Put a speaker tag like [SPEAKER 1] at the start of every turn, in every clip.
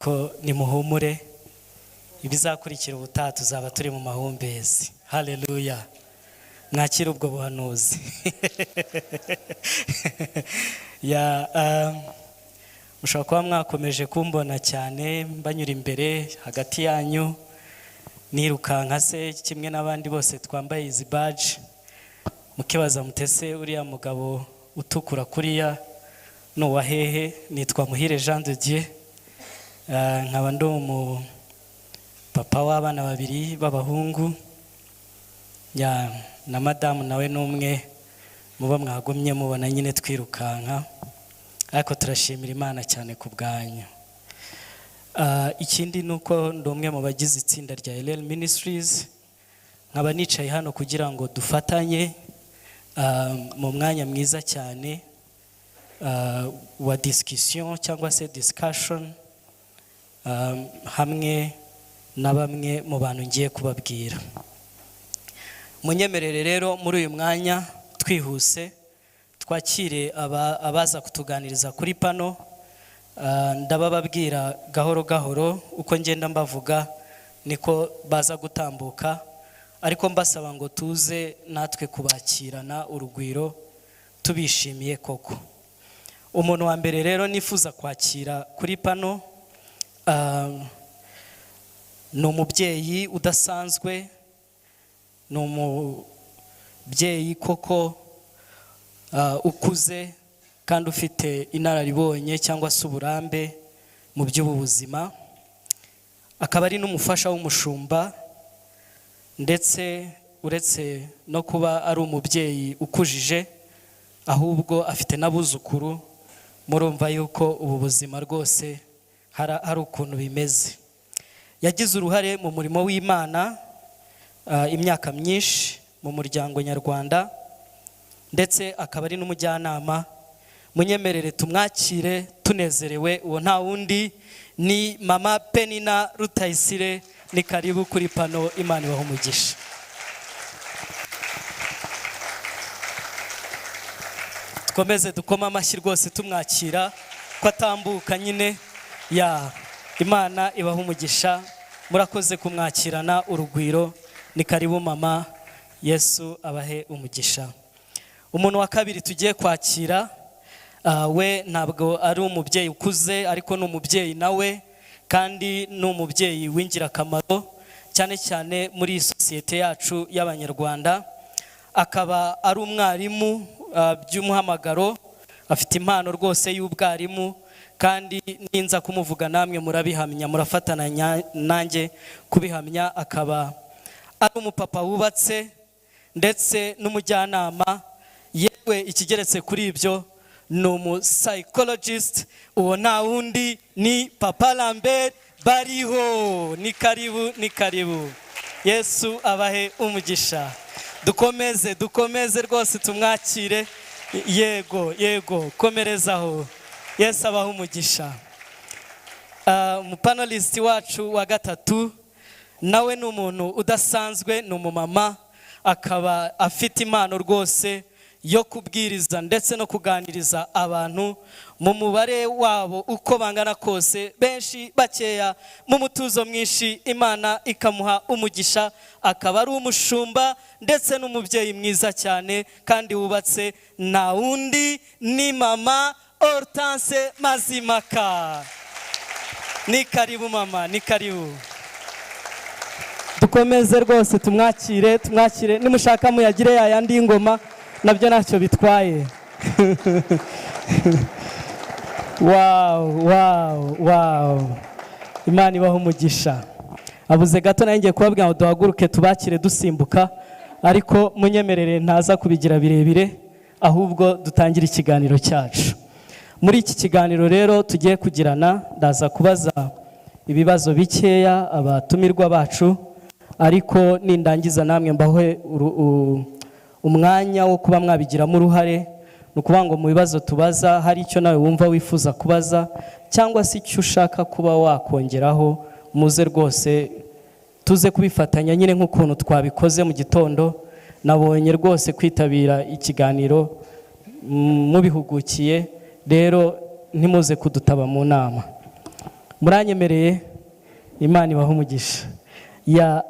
[SPEAKER 1] Ko nimuhumure, ibizakurikira ubutaha tuzaba turi mu mahumbezi. Haleluya! Mwakire ubwo buhanuzi. Ya, mushobora kuba mwakomeje kumbona cyane mbanyura imbere hagati yanyu, nirukanka se kimwe n'abandi bose twambaye izi badge, mukibaza mutese uriya mugabo utukura kuriya ni uwa hehe? Nitwa Muhire Jean de Dieu, nkaba ndi umu papa w'abana babiri b'abahungu, ya, na madamu nawe ni umwe muba mwagumye mubona nyine twirukanka, ariko turashimira Imana cyane ku bwanyu. Ikindi ni uko ndi umwe mu bagize itsinda rya LL Ministries, nkaba nicaye hano kugira ngo dufatanye mu mwanya mwiza cyane wa discussion cyangwa se discussion, hamwe na bamwe mu bantu ngiye kubabwira. Munyemerere rero muri uyu mwanya twihuse twakire abaza kutuganiriza kuri panel. Ndabababwira gahoro gahoro uko ngenda mbavuga niko baza gutambuka, ariko mbasaba ngo tuze natwe kubakirana urugwiro tubishimiye koko. Umuntu wa mbere rero nifuza kwakira kuri panel ni umubyeyi udasanzwe, ni umubyeyi koko ukuze kandi ufite inararibonye cyangwa se uburambe mu by'ubu buzima, akaba ari n'umufasha w'umushumba, ndetse uretse no kuba ari umubyeyi ukujije, ahubwo afite n'abuzukuru. Murumva yuko ubu buzima rwose hari ukuntu bimeze. Yagize uruhare mu murimo w'Imana imyaka myinshi mu muryango nyarwanda, ndetse akaba ari n'umujyanama. Munyemerere tumwakire tunezerewe. Uwo nta wundi ni Mama Penina Rutayisire. Ni karibu kuri panel, Imana ibahe umugisha. Dukomeze dukome amashyi rwose tumwakira ko atambuka nyine. Ya, Imana ibaha umugisha, murakoze kumwakirana urugwiro. Ni karibu mama, Yesu abahe umugisha. Umuntu wa kabiri tugiye kwakira, we ntabwo ari umubyeyi ukuze, ariko ni umubyeyi nawe, kandi ni umubyeyi w'ingirakamaro cyane cyane muri iyi sosiyete yacu y'Abanyarwanda, akaba ari umwarimu by'umuhamagaro, afite impano rwose y'ubwarimu, kandi ninza kumuvuga namwe murabihamya, murafatana nanjye kubihamya. Akaba ari umupapa wubatse ndetse n'umujyanama, yewe ikigeretse kuri ibyo ni umu psychologist. Uwo nta wundi ni Papa Lambert Bariho. Ni karibu, ni karibu, Yesu abahe umugisha. Dukomeze, dukomeze rwose tumwakire. Yego, yego, komerezaho, Yesu abahe umugisha. Umupanelist wacu wa gatatu nawe ni umuntu udasanzwe, ni umumama, akaba afite impano rwose yo kubwiriza ndetse no kuganiriza abantu mu mubare wabo uko bangana kose, benshi, bakeya, mu mutuzo mwinshi, Imana ikamuha umugisha. Akaba ari umushumba ndetse n'umubyeyi mwiza cyane kandi wubatse. Nta wundi ni Mama Hortense Mazimaka. Ni karibu mama, ni karibu. Dukomeze rwose tumwakire, tumwakire. Nimushaka muyagire yayandi y'ingoma, nabyo ntacyo bitwaye. Wow, Imana ibaho umugisha. Abuze gato nayo ngiye kubabwira ngo duhaguruke tubakire dusimbuka, ariko munyemerere ntaza kubigira birebire, ahubwo dutangire ikiganiro cyacu. Muri iki kiganiro rero tugiye kugirana, ndaza kubaza ibibazo bikeya abatumirwa bacu, ariko nindangiza namwe mbahe umwanya wo kuba mwabigiramo uruhare. Ni ukuvuga ngo mu bibazo tubaza hari icyo nawe wumva wifuza kubaza cyangwa se icyo ushaka kuba wakongeraho, muze rwose tuze kubifatanya nyine nk'ukuntu twabikoze mu gitondo. Nabonye rwose kwitabira ikiganiro mubihugukiye, rero ntimuze kudutaba mu nama. Muranyemereye? Imana ibahe umugisha. Ya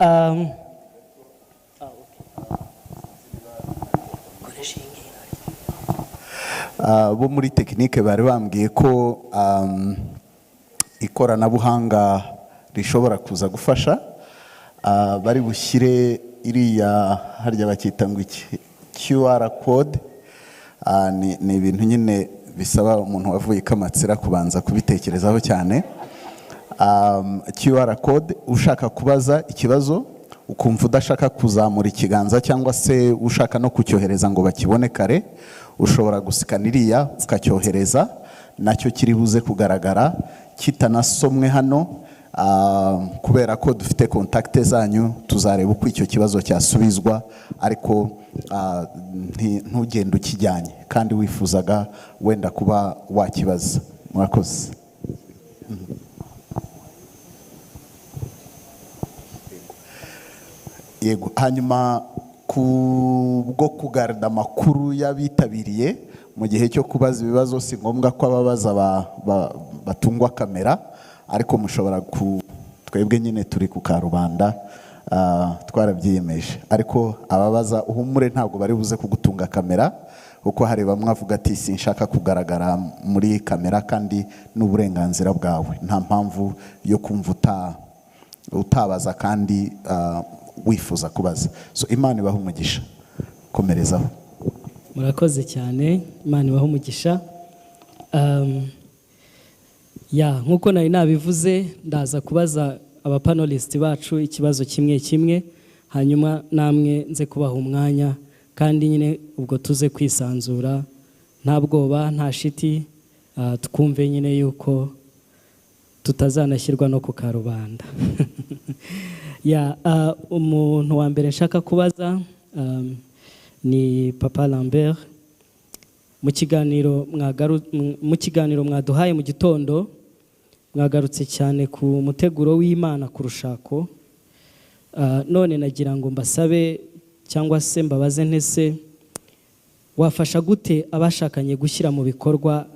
[SPEAKER 2] Bo muri tekinike bari bambwiye ko ikoranabuhanga rishobora kuza gufasha. Bari bushyire iriya, harya bakita ngo iki, QR code. Ni ibintu nyine bisaba umuntu wavuye i Kamatsira kubanza kubitekerezaho cyane. QR code, ushaka kubaza ikibazo ukumva udashaka kuzamura ikiganza, cyangwa se ushaka no kucyohereza ngo bakibone kare, ushobora gusikana iriya ukacyohereza, nacyo kiri buze kugaragara kitanasomwe hano. Kubera ko dufite contact zanyu, tuzareba uko icyo kibazo cyasubizwa, ariko ntugende ukijyanye kandi wifuzaga wenda kuba wakibaza. Murakoze. Yego, hanyuma ku bwo kugarda amakuru y'abitabiriye mu gihe cyo kubaza ibibazo, si ngombwa ko ababaza batungwa kamera, ariko mushobora ku twebwe nyine turi ku karubanda, twarabyiyemeje, ariko ababaza uhumure ntabwo bari buze kugutunga kamera, kuko hari bamwe avuga ati sinshaka kugaragara muri kamera, kandi n'uburenganzira bwawe, nta mpamvu yo kumva utabaza kandi wifuza kubaza. So Imana ibahe umugisha, komerezaho.
[SPEAKER 1] Murakoze cyane, Imana ibahe umugisha. Ya nkuko nari nabivuze, ndaza kubaza abapanelists bacu ikibazo kimwe kimwe, hanyuma namwe nze kubaha umwanya, kandi nyine ubwo tuze kwisanzura, nta bwoba, nta shiti, twumve nyine yuko tutazanashyirwa no ku karubanda. Ya umuntu wa mbere nshaka kubaza ni Papa Lambert. Mu kiganiro mwaduhaye mu gitondo, mwagarutse cyane ku muteguro w'Imana ku rushako. None nagira ngo mbasabe cyangwa se mbabaze ntese, wafasha gute abashakanye gushyira mu bikorwa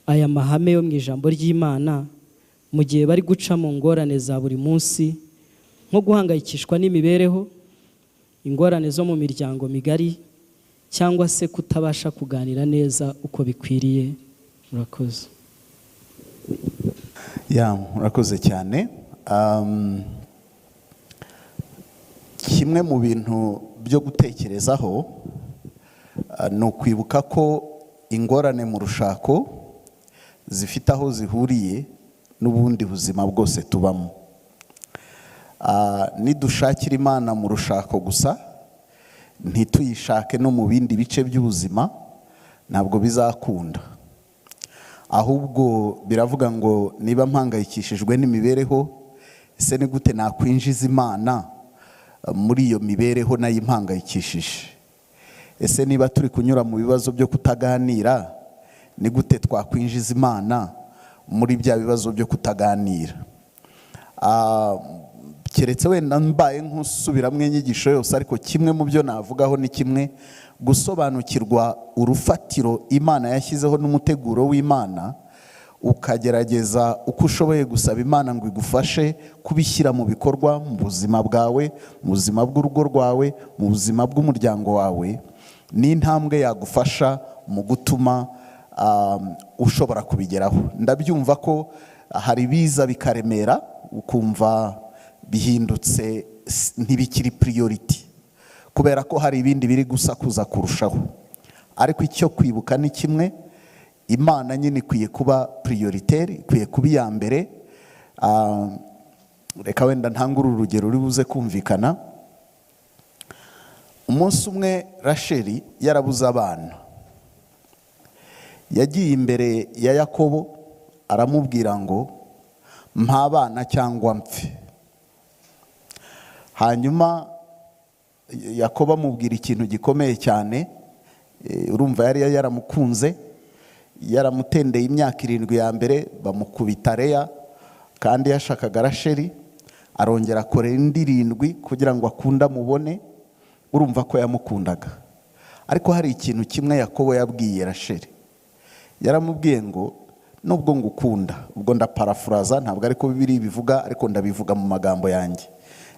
[SPEAKER 1] aya mahame yo mu ijambo ry'Imana mu gihe bari guca mu ngorane za buri munsi, nko guhangayikishwa n'imibereho, ingorane zo mu miryango migari, cyangwa se kutabasha kuganira neza uko bikwiriye? Murakoze.
[SPEAKER 2] Ya, murakoze cyane. Kimwe mu bintu byo gutekerezaho ni ukwibuka ko ingorane mu rushako zifite aho zihuriye n'ubundi buzima bwose tubamo. Nidushakira Imana mu rushako gusa, ntituyishake no mu bindi bice by'ubuzima, ntabwo bizakunda. Ahubwo biravuga ngo niba mpangayikishijwe n'imibereho, ese ni gute nakwinjiza Imana muri iyo mibereho nayo impangayikishije? Ese niba turi kunyura mu bibazo byo kutaganira, ni gute twakwinjiza Imana muri bya bibazo byo kutaganira? Keretse wenda mbaye nk'usubiramo inyigisho yose, ariko kimwe mu byo navugaho ni kimwe: gusobanukirwa urufatiro Imana yashyizeho n'umuteguro w'Imana, ukagerageza uko ushoboye gusaba Imana ngo igufashe kubishyira mu bikorwa mu buzima bwawe, mu buzima bw'urugo rwawe, mu buzima bw'umuryango wawe, ni intambwe yagufasha mu gutuma ushobora kubigeraho. Ndabyumva ko hari ibiza bikaremera, ukumva bihindutse ntibikiri priority, kubera ko hari ibindi biri gusakuza kurushaho. Ariko icyo kwibuka ni kimwe: Imana nyine ikwiye kuba prioritaire, ikwiye kuba iya mbere. Reka wenda ntangure urugero ruri buze kumvikana. Umunsi umwe Rasheli yarabuze abana, yagiye imbere ya Yakobo aramubwira ngo mpa abana cyangwa mpfe. Hanyuma Yakobo amubwira ikintu gikomeye cyane. Urumva yari yaramukunze, yaramutendeye imyaka 7 ya mbere, bamukubita Leya kandi yashakaga Rasheli, arongera akorera indi 7 kugira ngo akunde amubone. Urumva ko yamukundaga. Ariko hari ikintu kimwe Yakobo yabwiye Rasheli, yaramubwiye ngo Nubwo ngukunda, ubwo ndaparafuraza, ntabwo ariko Bibiliya bivuga, ariko ndabivuga mu magambo yanjye,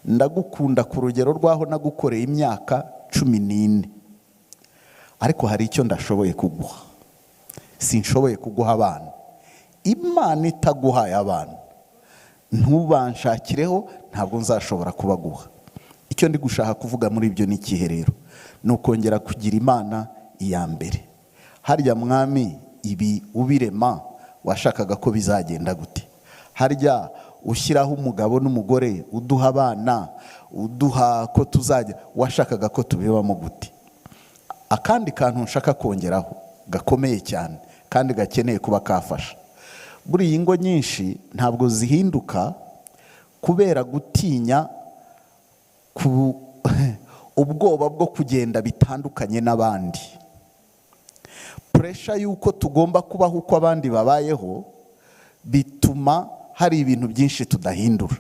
[SPEAKER 2] ndagukunda ku rugero rw'aho nagukoreye imyaka 14, ariko hari icyo ndashoboye kuguha. Sinshoboye kuguha abana. Imana itaguhaye abana, ntubanshakireho, ntabwo nzashobora kubaguha. Icyo ndi gushaka kuvuga muri ibyo ni ikihe rero? Ni ukongera kugira Imana iya mbere. Harya Mwami, ibi ubirema washakaga ko bizagenda gute? Harya ushyiraho umugabo n'umugore, uduha abana, uduha ko tuzajya, washakaga ko tubibamo gute? Akandi kantu nshaka kongeraho gakomeye cyane kandi gakeneye kuba kafasha: buriya ingo nyinshi ntabwo zihinduka kubera gutinya ku ubwoba bwo kugenda bitandukanye n'abandi. Pressure y'uko tugomba kubaho uko abandi babayeho bituma hari ibintu byinshi tudahindura.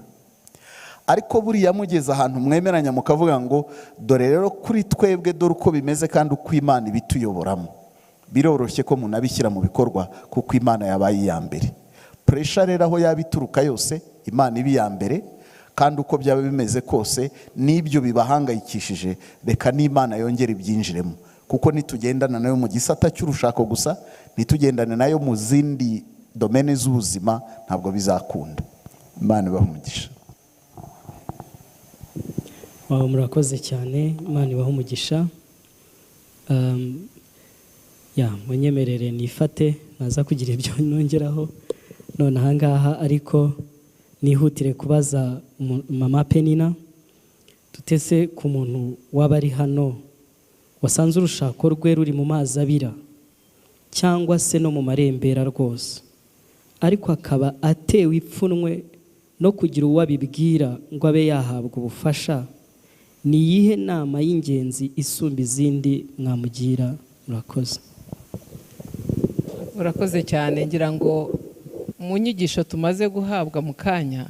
[SPEAKER 2] Ariko buriya mugeze ahantu mwemeranya, mukavuga ngo: "Dore rero kuri twebwe, dore uko bimeze kandi uko Imana ibituyoboramo," biroroshye ko munabishyira mu bikorwa kuko Imana yabaye iya mbere. Pressure rero aho yaba ituruka yose, Imana iba iya mbere, kandi uko byaba bimeze kose n'ibyo bibahangayikishije, reka n'Imana yongere ibyinjiremo, kuko nitugendana nayo mu gisata cy'urushako gusa, ntitugendane nayo mu zindi domaine z'ubuzima, ntabwo bizakunda. Imana ibaha umugisha.
[SPEAKER 1] Wow, murakoze cyane, Imana ibahe umugisha. Ya, munyemerere nifate, naza kugira ibyo nongeraho none ahangaha, ariko nihutire kubaza Mama Penina. Tutese ku muntu waba ari hano wasanze urushako rwe ruri mu mazi abira cyangwa se no mu marembera rwose, ariko akaba atewe ipfunwe no kugira uwo abibwira ngo abe yahabwa ubufasha, ni iyihe nama y'ingenzi isumba izindi mwamugira? Murakoze.
[SPEAKER 3] Urakoze cyane. Ngira ngo mu nyigisho tumaze guhabwa mu kanya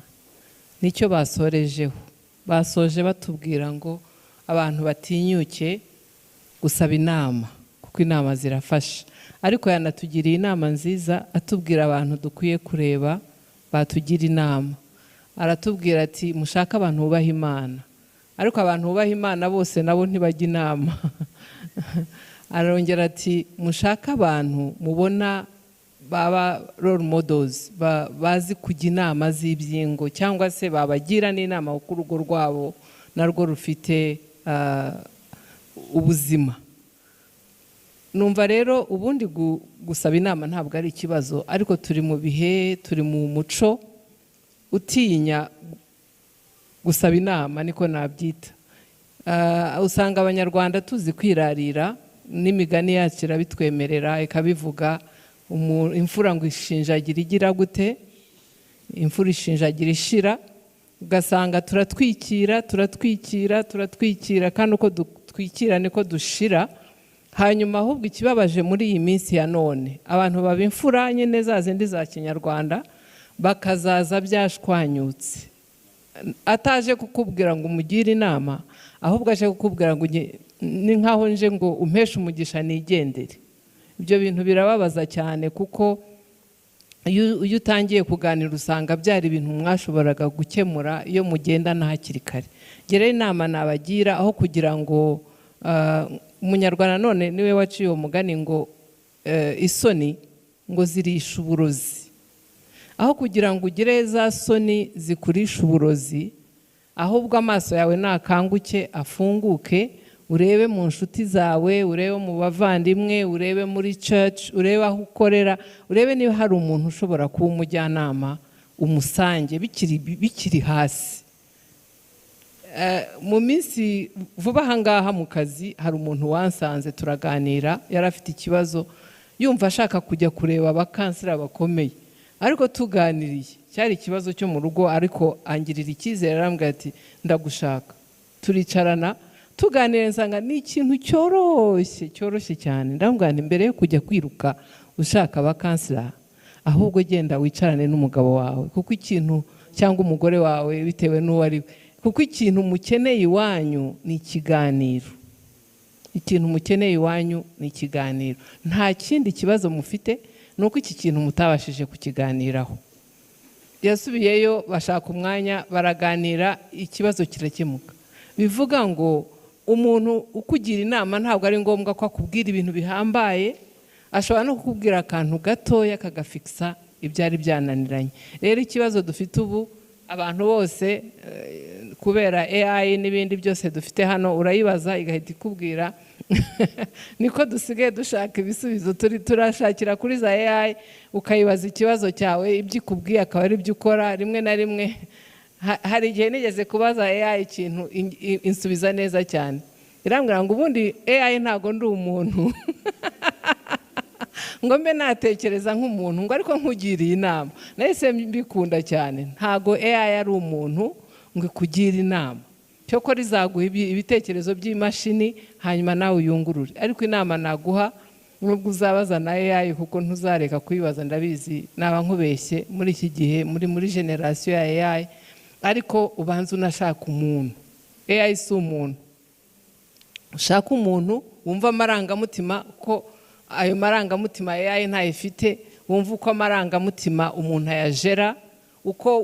[SPEAKER 3] nicyo basorejeho. Basoje batubwira ngo abantu batinyuke gusaba inama kuko inama zirafasha. Ariko yanatugiriye inama nziza, atubwira abantu dukwiye kureba batugira inama. Aratubwira ati: "Mushake abantu bubaha Imana." Ariko abantu bubaha Imana bose nabo ntibajya inama. Arongera ati: "Mushake abantu mubona baba role models, bazi kujya inama z'ibyingo cyangwa se babagira n'inama kuko urugo rwabo narwo rufite ubuzima." Numva rero ubundi gusaba inama ntabwo ari ikibazo, ariko turi mu bihe, turi mu muco utinya gusaba inama, niko nabyita. Usanga Abanyarwanda tuzi kwirarira, n'imigani yacu irabitwemerera, ikabivuga. Imfura ngo ishinjagira igira gute? Imfura ishinjagira ishira. Ugasanga turatwikira, turatwikira, turatwikira, kandi uko dutwikira niko dushira. Hanyuma ahubwo ikibabaje muri iyi minsi ya none, abantu baba imfura nyine za zindi za Kinyarwanda, bakazaza byashwanyutse, ataje kukubwira ngo umugire inama, ahubwo aje kukubwira ngo ni nkaho nje ngo umpeshe umugisha nigendere. Ibyo bintu birababaza cyane, kuko iyo utangiye kuganira usanga byari ibintu mwashoboraga gukemura iyo mugendana hakiri kare. Rero inama nabagira, aho kugira ngo Umunyarwanda none niwe waciye uwo mugani ngo isoni ngo zirisha uburozi, aho kugira ngo ugire za soni zikurisha uburozi, ahubwo amaso yawe nakanguke, afunguke, urebe mu nshuti zawe, urebe mu bavandimwe, urebe muri church, urebe aho ukorera, urebe niba hari umuntu ushobora kuba umujyanama, umusange bikiri hasi. Mu minsi vuba aha ngaha mu kazi hari umuntu wansanze turaganira, yari afite ikibazo, yumva ashaka kujya kureba aba counselor bakomeye. Ariko tuganiriye, cyari ikibazo cyo mu rugo, ariko angirira icyizere, arambwira ati: "Ndagushaka." Turicarana, tuganira, nsanga ni ikintu cyoroshye, cyoroshye cyane. Ndamubwira nti: "Mbere yo kujya kwiruka ushaka aba counselor, ahubwo genda wicarane n'umugabo wawe, kuko ikintu, cyangwa umugore wawe, bitewe n'uwo ari we, kuko ikintu mukeneye iwanyu ni ikiganiro. Ikintu mukeneye iwanyu ni ikiganiro, nta kindi kibazo mufite." Ni uko iki kintu mutabashije kukiganiraho. Yasubiyeyo, bashaka umwanya, baraganira, ikibazo kirakemuka. Bivuga ngo umuntu ukugira inama ntabwo ari ngombwa ko akubwira ibintu bihambaye, ashobora no kukubwira akantu gatoya kagafikisa ibyari byananiranye. Rero ikibazo dufite ubu, abantu bose, kubera AI n'ibindi byose dufite hano, urayibaza igahita ikubwira. Niko dusigaye dushaka ibisubizo, turi turashakira kuri za AI. Ukayibaza ikibazo cyawe, ibyo ikubwiye akaba ari byo ukora. Rimwe na rimwe hari igihe nigeze kubaza AI ikintu, insubiza neza cyane, irambwira ngo ubundi AI ntabwo ndi umuntu ngo mbe natekereza nk'umuntu, ngo ariko nkugiriye inama. Nahise mbikunda cyane. Ntabwo AI ari umuntu ngo ikugire inama. Cyokora izaguha ibitekerezo by'imashini, hanyuma nawe uyungurure. Ariko inama naguha, nubwo uzabaza na AI, kuko ntuzareka kuyibaza, ndabizi, naba nkubeshye muri iki gihe muri génération ya AI, ariko ubanza unashaka umuntu. AI si umuntu. Ushaka umuntu wumva amarangamutima, ko ayo marangamutima AI ntayifite. Wumva uko amarangamutima umuntu ayajera, uko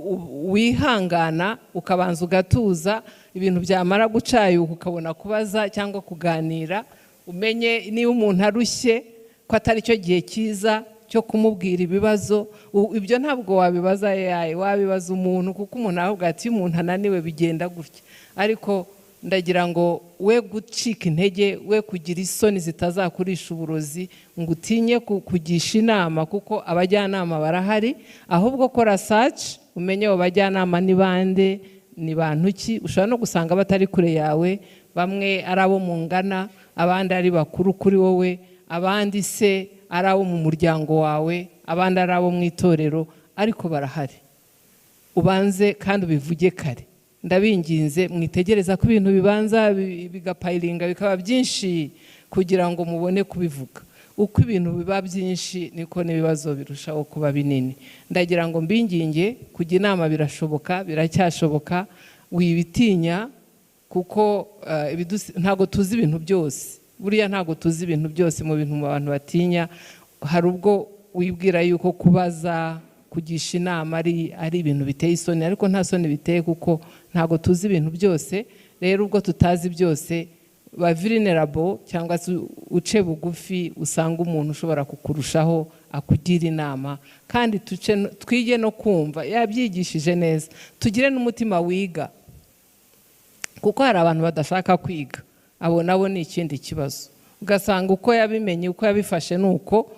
[SPEAKER 3] wihangana, ukabanza ugatuza, ibintu byamara gucayuka ukabona kubaza cyangwa kuganira. Umenye niba umuntu arushye ko atari cyo gihe cyiza cyo kumubwira ibibazo. Ibyo ntabwo wabibaza AI, wabibaza umuntu, kuko umuntu aravuga ati: "Iyo umuntu ananiwe bigenda gutya." Ariko ndagira ngo we gucika intege, we kugira isoni zitazakurisha uburozi, ngo utinye kugisha inama, kuko abajyanama barahari. Ahubwo kora search, umenye abo bajyanama ni bande, ni bantu ki. Ushobora no gusanga batari kure yawe, bamwe ari abo mungana, abandi ari bakuru kuri wowe, abandi se ari abo mu muryango wawe, abandi ari abo mu itorero, ariko barahari. Ubanze kandi ubivuge kare. Ndabinginze, mwitegereza ko ibintu bibanza bigapayiringa, bikaba byinshi kugira ngo mubone kubivuga. Uko ibintu biba byinshi niko n'ibibazo birushaho kuba binini. Ndagira ngo mbinginge, kujya inama birashoboka, biracyashoboka. Wibitinya, kuko ntabwo tuzi ibintu byose. Buriya ntabwo tuzi ibintu byose. Mu bintu mu bantu batinya, hari ubwo wibwira yuko kubaza, kugisha inama ari ibintu biteye isoni, ariko nta soni biteye, kuko ntabwo tuzi ibintu byose. Rero ubwo tutazi byose, ba vulnerable cyangwa se uce bugufi, usanga umuntu ushobora kukurushaho akugira inama. Kandi twige no kumva yabyigishije neza, tugire n'umutima wiga, kuko hari abantu badashaka kwiga. Abo nabo ni ikindi kibazo. Ugasanga uko yabimenye, uko yabifashe, ni uko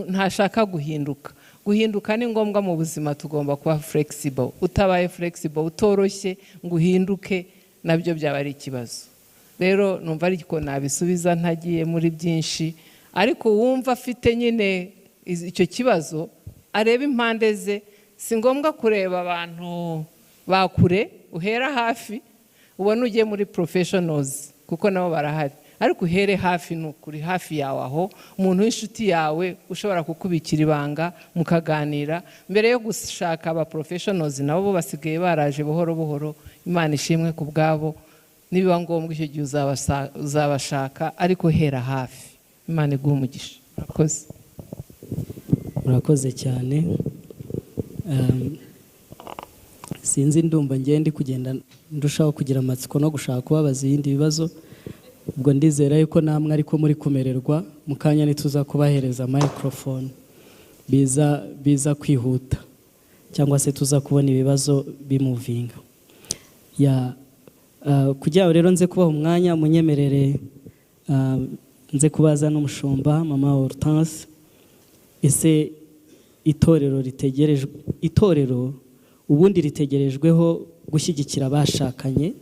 [SPEAKER 3] ntashaka guhinduka. Guhinduka ni ngombwa mu buzima, tugomba kuba flexible. Utabaye flexible, utoroshye ngo uhinduke, nabyo byaba ari ikibazo. Rero numva ariko nabisubiza ntagiye muri byinshi. Ariko uwumva afite nyine icyo kibazo, arebe impande ze. Si ngombwa kureba abantu ba kure, uhera hafi, ubone ugiye muri professionals, kuko nabo barahari, ariko uhere hafi. Ni ukuri, hafi yawe aho, umuntu w'inshuti yawe ushobora kukubikira ibanga mukaganira mbere yo gushaka aba professionals. Nabo bo basigaye baraje buhoro buhoro, Imana ishimwe ku bwabo. Nibiba ngombwa icyo gihe uzabashaka, ariko hera hafi. Imana iguhe umugisha. Murakoze.
[SPEAKER 1] Murakoze cyane. Sinzi, ndumva ngiye ndi kugenda ndushaho kugira amatsiko no gushaka kubabaza ibindi bibazo. Ubwo ndizera yuko namwe ariko muri kumererwa. Mu kanya nituza kubahereza microphone biza kwihuta, cyangwa se tuza kubona ibibazo bimuvinga ya kugira ngo rero nze kubaha umwanya, munyemerere nze kubaza n'umushumba Mama Hortense: ese itorero ritegerejwe, itorero ubundi ritegerejweho gushyigikira abashakanye,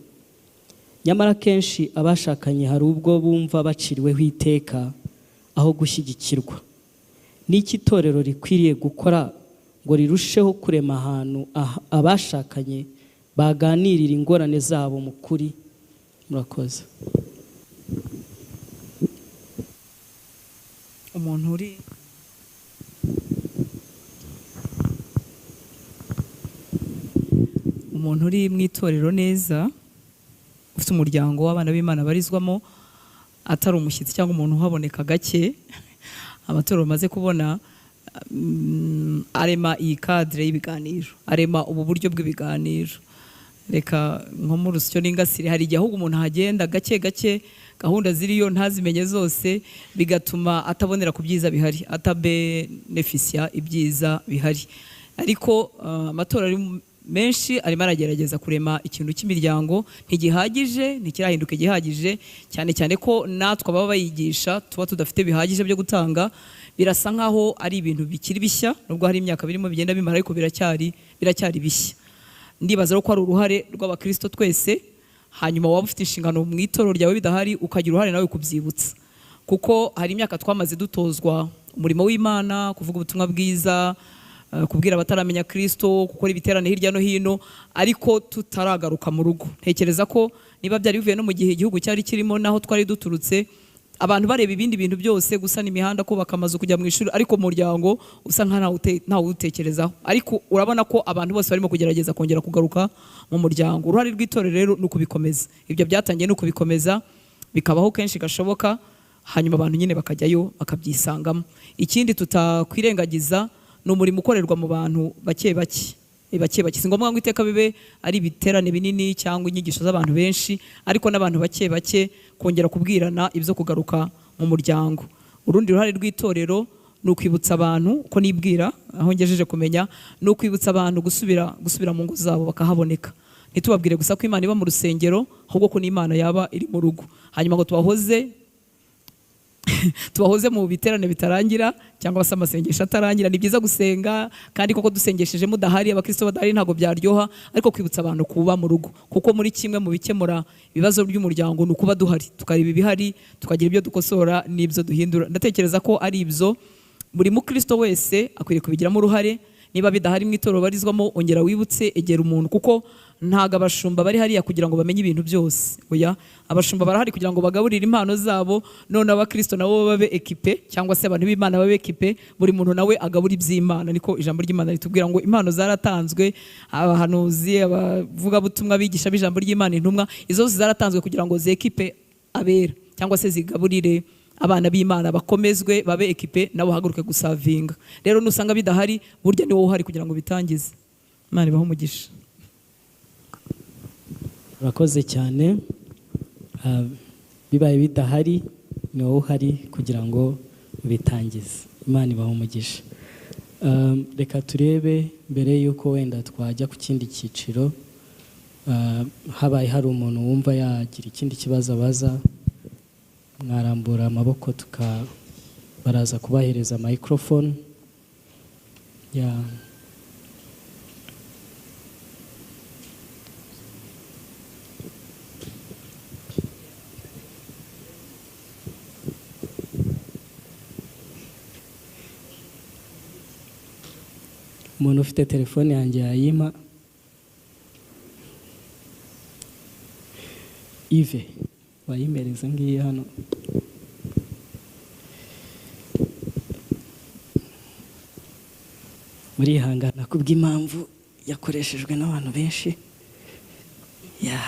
[SPEAKER 1] nyamara akenshi abashakanye hari ubwo bumva baciriweho iteka aho gushyigikirwa. N'iki itorero rikwiriye gukora ngo rirusheho kurema ahantu abashakanye baganirira ingorane zabo mu kuri? Murakoze.
[SPEAKER 4] Umuntu uri mu itorero neza, ufite umuryango w'abana b'Imana barizwamo, atari umushyitsi cyangwa umuntu uhaboneka gake, amatorero bamaze kubona. arema iyi cadre y'ibiganiro, arema ubu buryo bw'ibiganiro. Reka nko mu rusyo n'ingasire, hari igihe ahubwo umuntu ahagenda gake gake, gahunda ziriyo ntazimenye zose, bigatuma atabonera ku byiza bihari, atabenefisiya ibyiza bihari. Ariko amatora ari menshi arimo aragerageza kurema ikintu cy'imiryango, ntigihagije, ntikirahinduka igihagije, cyane cyane ko natwe ababa bayigisha tuba tudafite bihagije byo gutanga. Birasa nkaho ari ibintu bikiri bishya, nubwo hari imyaka birimo bigenda bimara, ariko biracyari bishya. Ndibaza rero ko ari uruhare rw'abakristo twese, hanyuma waba ufite inshingano mu itorero ryawe bidahari, ukagira uruhare nawe kubyibutsa, kuko hari imyaka twamaze dutozwa umurimo w'Imana, kuvuga ubutumwa bwiza, kubwira abataramenya Kristo, gukora ibiterane hirya no hino, ariko tutaragaruka mu rugo. Ntekereza ko niba byari bivuye no mu gihe igihugu cyari kirimo naho twari duturutse, abantu bareba ibindi bintu byose, gusana imihanda, kubaka amazu, kujya mu ishuri, ariko umuryango usa nka ntawutekerezaho. Ariko urabona ko abantu bose barimo kugerageza kongera kugaruka mu muryango. Uruhare rw'itorero rero ni ukubikomeza, ibyo byatangiye ni ukubikomeza, bikabaho kenshi gashoboka, hanyuma abantu nyine bakajyayo bakabyisangamo. Ikindi tutakwirengagiza ni umurimo ukorerwa mu bantu bake bake, bake bake. Si ngombwa ngo iteka bibe ari ibiterane binini cyangwa inyigisho z'abantu benshi, ariko n'abantu bake bake kongera kubwirana ibyo kugaruka mu muryango. Urundi ruhare rw'itorero ni ukwibutsa abantu, ko nibwira aho ngejeje kumenya, ni ukwibutsa abantu gusubira mu ngo zabo bakahaboneka. Ntitubabwire gusa ko Imana iba mu rusengero, ahubwo ko n'Imana yaba iri mu rugo. Hanyuma ngo tubahoze mu biterane bitarangira cyangwa se amasengesho atarangira. Ni byiza gusenga, kandi koko dusengesheje mudahari, abakristo badahari, ntabwo byaryoha, ariko kwibutsa abantu kuba mu rugo, kuko muri kimwe mu bikemura ibibazo by'umuryango ni ukuba duhari, tukareba ibihari, tukagira ibyo dukosora n'ibyo duhindura. Ndatekereza ko ari ibyo buri mukristo wese akwiriye kubigiramo uruhare. Niba bidahari mu itorero barizwamo, ongera wibutse, egera umuntu, kuko ntago abashumba bari hariya kugira ngo bamenye ibintu byose. Oya, abashumba barahari kugira ngo bagaburire impano zabo, none abakristo nabo babe ekipe, cyangwa se abantu b'Imana babe ekipe, buri muntu nawe agabura iby'Imana. Niko ijambo ry'Imana ritubwira ngo impano zaratanzwe, abahanuzi, abavugabutumwa, abigisha b'ijambo ry'Imana, intumwa, izo zose zaratanzwe kugira ngo zekipe abera, cyangwa se zigaburire abana b'Imana, bakomezwe, babe ekipe, nabo haguruke gusavinga. Rero nusanga bidahari, burya ni wowe uhari kugira ngo bitangize. Imana ibahe umugisha.
[SPEAKER 1] Urakoze cyane. Bibaye bidahari, ni wowe uhari kugira ngo ubitangize. Imana ibahe umugisha. Reka turebe mbere yuko wenda twajya ku kindi cyiciro, habaye hari umuntu wumva yagira ikindi kibazo abaza, mwarambura amaboko baraza kubahereza microphone. Ya. Umuntu ufite telefone yanjye yayimpa. Yves, wayimereza ngiyi hano. Murihangana kubw'impamvu yakoreshejwe n'abantu benshi. Ya.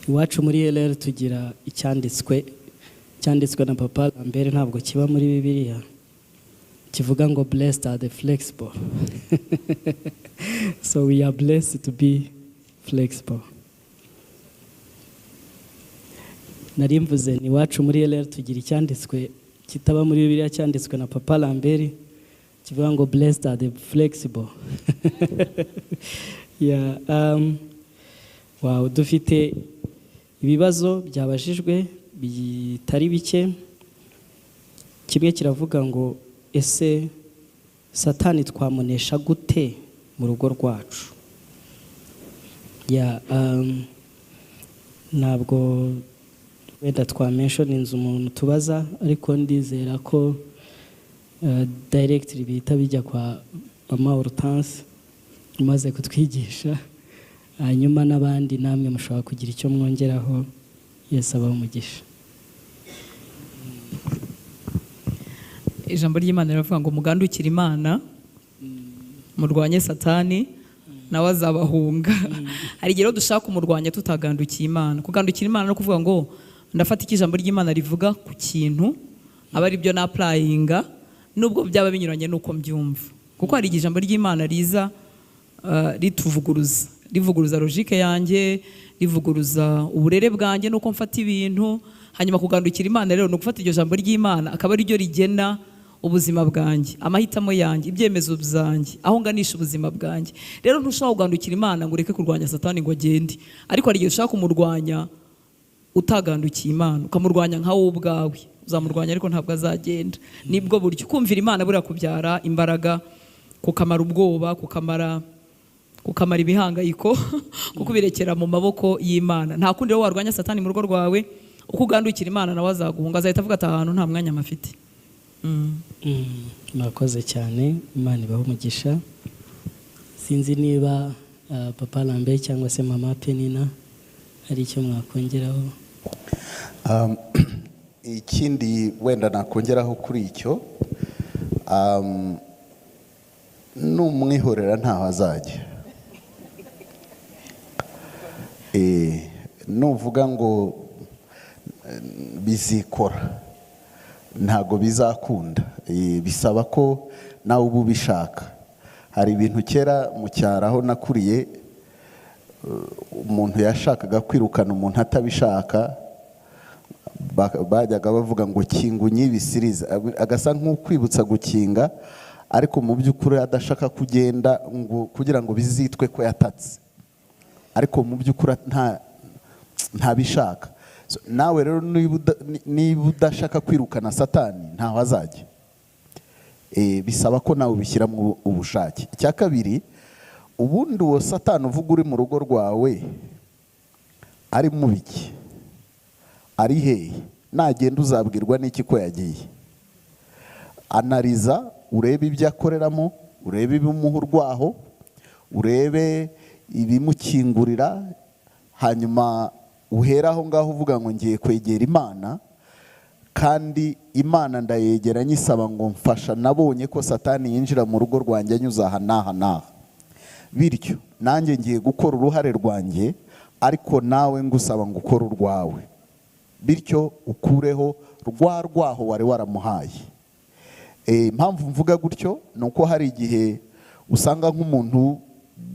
[SPEAKER 1] Iwacu muri LR tugira icyanditswe, cyanditswe na Papa Lambert, ntabwo kiba muri Bibiliya, kivuga ngo blessed are the flexible. So we are blessed to be flexible. Nari mvuze ni iwacu muri LR tugira icyanditswe kitaba muri Bibiliya, cyanditswe na Papa Lambert, kivuga ngo blessed are the flexible. Yeah, wow, dufite ibibazo byabajijwe bitari bike. Kimwe kiravuga ngo ese Satani twamunesha gute mu rugo rwacu? Yeah, ntabwo wenda twamention inzu umuntu tubaza, ariko ndizera ko directly bihita bijya kwa Mama Hortense umaze kutwigisha, hanyuma n'abandi namwe mushobora kugira icyo mwongeraho. Yesu abahe umugisha.
[SPEAKER 4] Ijambo ry'Imana riravuga ngo mugandukire Imana Murwanye Satani nawe azabahunga. Hari igihe rero dushaka kumurwanya tutagandukiye Imana. Kugandukira Imana no kuvuga ngo ndafata icyo ijambo ry'Imana rivuga ku kintu, aba ari byo na-applyinga nubwo byaba binyuranye n'uko mbyumva, kuko hari igihe ijambo ry'Imana riza rituvuguruza, rivuguruza logique yanjye, rivuguruza uburere bwanjye nuko mfata ibintu. Hanyuma kugandukira Imana rero ni ugufata iryo jambo ry'Imana akaba ari ryo rigena ubuzima bwanjye, amahitamo yanjye, ibyemezo byanjye, aho nganisha ubuzima bwanjye. Rero ntushobora kugandukira Imana ngo ureke kurwanya Satani ngo agende, ariko hari igihe ushaka kumurwanya utagandukiye Imana, ukamurwanya nka wowe ubwawe. Uzamurwanya ariko ntabwo azagenda. Nibwo buryo kumvira Imana buriya kubyara imbaraga, kukamara ubwoba, kukamara ibihangayiko, kuko ubirekera mu maboko y'Imana. Nta kundi rero warwanya Satani mu rugo rwawe. Uko ugandukira Imana, nawe azaguhunga, azahita avuga ati: "Ahantu nta mwanya mafite."
[SPEAKER 1] Murakoze cyane, Imana ibahe umugisha. Sinzi niba Papa Lambert cyangwa se Mama Penina hari icyo mwakongeraho.
[SPEAKER 2] Ikindi wenda nakongeraho kuri icyo, numwihorera ntaho azajya. Nuvuga ngo bizikora, ntago bizakunda. Bisaba ko nawe uba ubishaka. Hari ibintu kera mu cyaro aho nakuriye, umuntu yashakaga kwirukana umuntu atabishaka, bajyaga bavuga ngo kinga unyibisirize, agasa nk'ukwibutsa gukinga, ariko mu by'ukuri adashaka kugenda, ngo kugira ngo bizitwe ko yatatse, ariko mu by'ukuri ntabishaka. So, nawe rero niba udashaka kwirukana Satani, ntaho azajya. Bisaba ko nawe ubishyiramo ubushake. Icya kabiri, ubundi uwo Satani uvuga uri mu rugo rwawe ari mu biki? Ari hehe? Nagenda uzabwirwa n'iki ko yagiye? Analyza, urebe ibyo akoreramo, urebe ibimuha urwaho, urebe ibimukingurira, hanyuma uhere aho ngaho uvuga ngo ngiye kwegera Imana, kandi Imana ndayegera nyisaba ngo mfasha, nabonye ko Satani yinjira mu rugo rwanjye anyuze aha n'aha n'aha, bityo nanjye ngiye gukora uruhare rwanjye, ariko nawe ngusaba ngo ukore urwawe, bityo ukureho rwa rwaho wari waramuhaye. Impamvu mvuga gutyo ni uko hari igihe usanga nk'umuntu